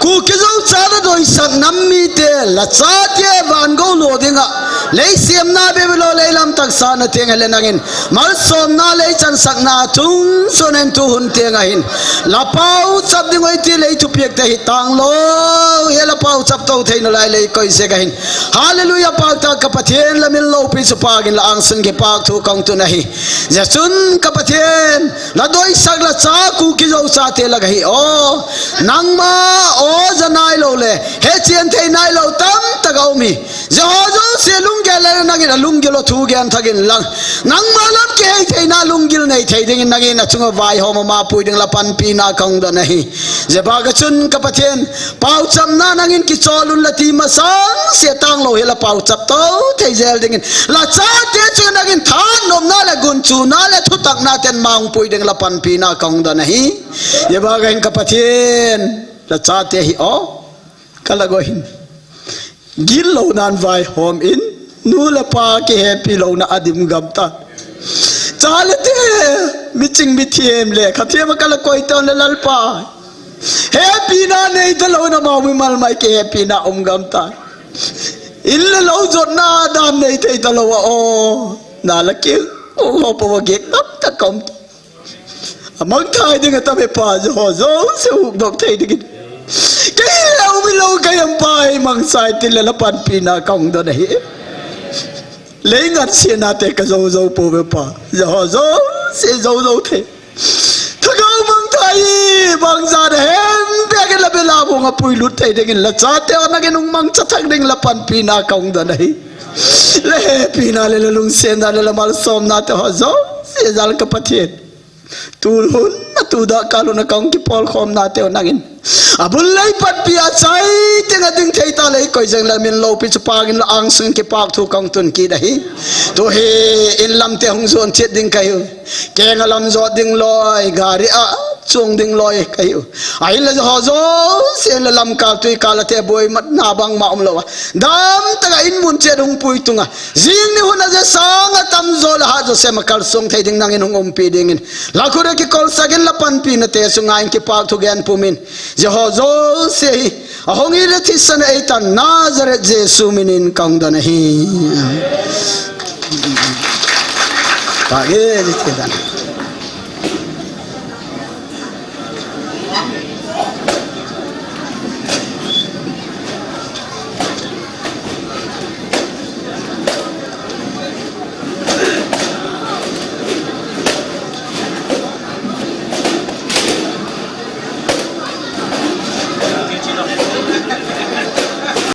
Kuki Zo chate doisak nam mite, lachate van gou lo dinga Lei siamna bebe lou, lei lam taksana tiang ahile nangin malsomna lei chansakna tung sonen tu hun tiang ahin la pauchap ding oi ti lei thupiak te hi tanglou hi la pauchap to theina lai lei koi sek ahin. Hallelujah, pau ta ka Pathian, la min loupi chu pagin la angsun kipak thu kong tun ahi. Jechun ka Pathian, la doisak la cha Kuki Zo chate la ka hi o. Nangma o ja nailou le hechen thei nailou tamtak a um hi. Jehovah Jose lunggel le nangin a lunggil o thu gen thagin lang. Nangma lam kihei theina lunggil nei thei dingin nangin a chunga vaihom a ma pui ding la panpina kong don ahi. Jebak a chun ka Pathian, pauchapna nangin kicholun la ti masang se tanglou hi la pauchap to thei jel dingin la chate chu nangin thanopna le gunchuna le thutakna ten mang pui ding la panpina kong don ahi. Jebak a hin ka Pathian, la chate hi o, ka la go hin gil lou nan vaihom in, nu le pa kihepi louna a dim gam ta. Cha le te, miching mithem le khathem a ka la koi ton le Lalpa, hepina nei ta louna ma mimal mai kihepina um gam ta. In le lou jotna dam nei thei ta lou a o. Na la ki o ho po wa gek tam ta kom ta. A mangthai ding a tam e pa, Jehovah Jose hukdok thei dingin. Kei le um lou ka yam pa hi mangthai tin le la panpina kong don ahi. Lei ngat siana te ka zo zo po ve pa, Jehovah Jose zo zo thei. Thagau mangthai bang ja da hem bek la bela bung a pui lut thei dingin la chate nangin hung mangcha thak ding la panpina kong don ahi. La hepina le la lungsetna le la malsomna te ho Jose jal ka Pathian. Tul hun a tu da kal hun a kong kipolkhomna te nangin a bul lei patpi a chai teng a ding thei ta lei koi jeng la min loupi chu pagin la angsun kipak thu kong tun kit ahi. Tu hi in lam te hung jon chet ding ka hi. Keng a lam jot ding loi, gari a chung ding loi ka hi. Ahin la Jehovah Jose la lam kal tui kal a te boi mat na bang ma um lou a. Dam taka in mun chet hung pui tunga. Jing ni hun a je sang a tam jo la ha jo sem a kal sung thei ding nangin hung umpi dingin. La khu da kikol sakin la panpina te sunga in kipak thu gen pumin. Jehovah Jose hi. A hong i le thisan ei tan Nazareth Jesu minin kong don ahi. Page ji te dan.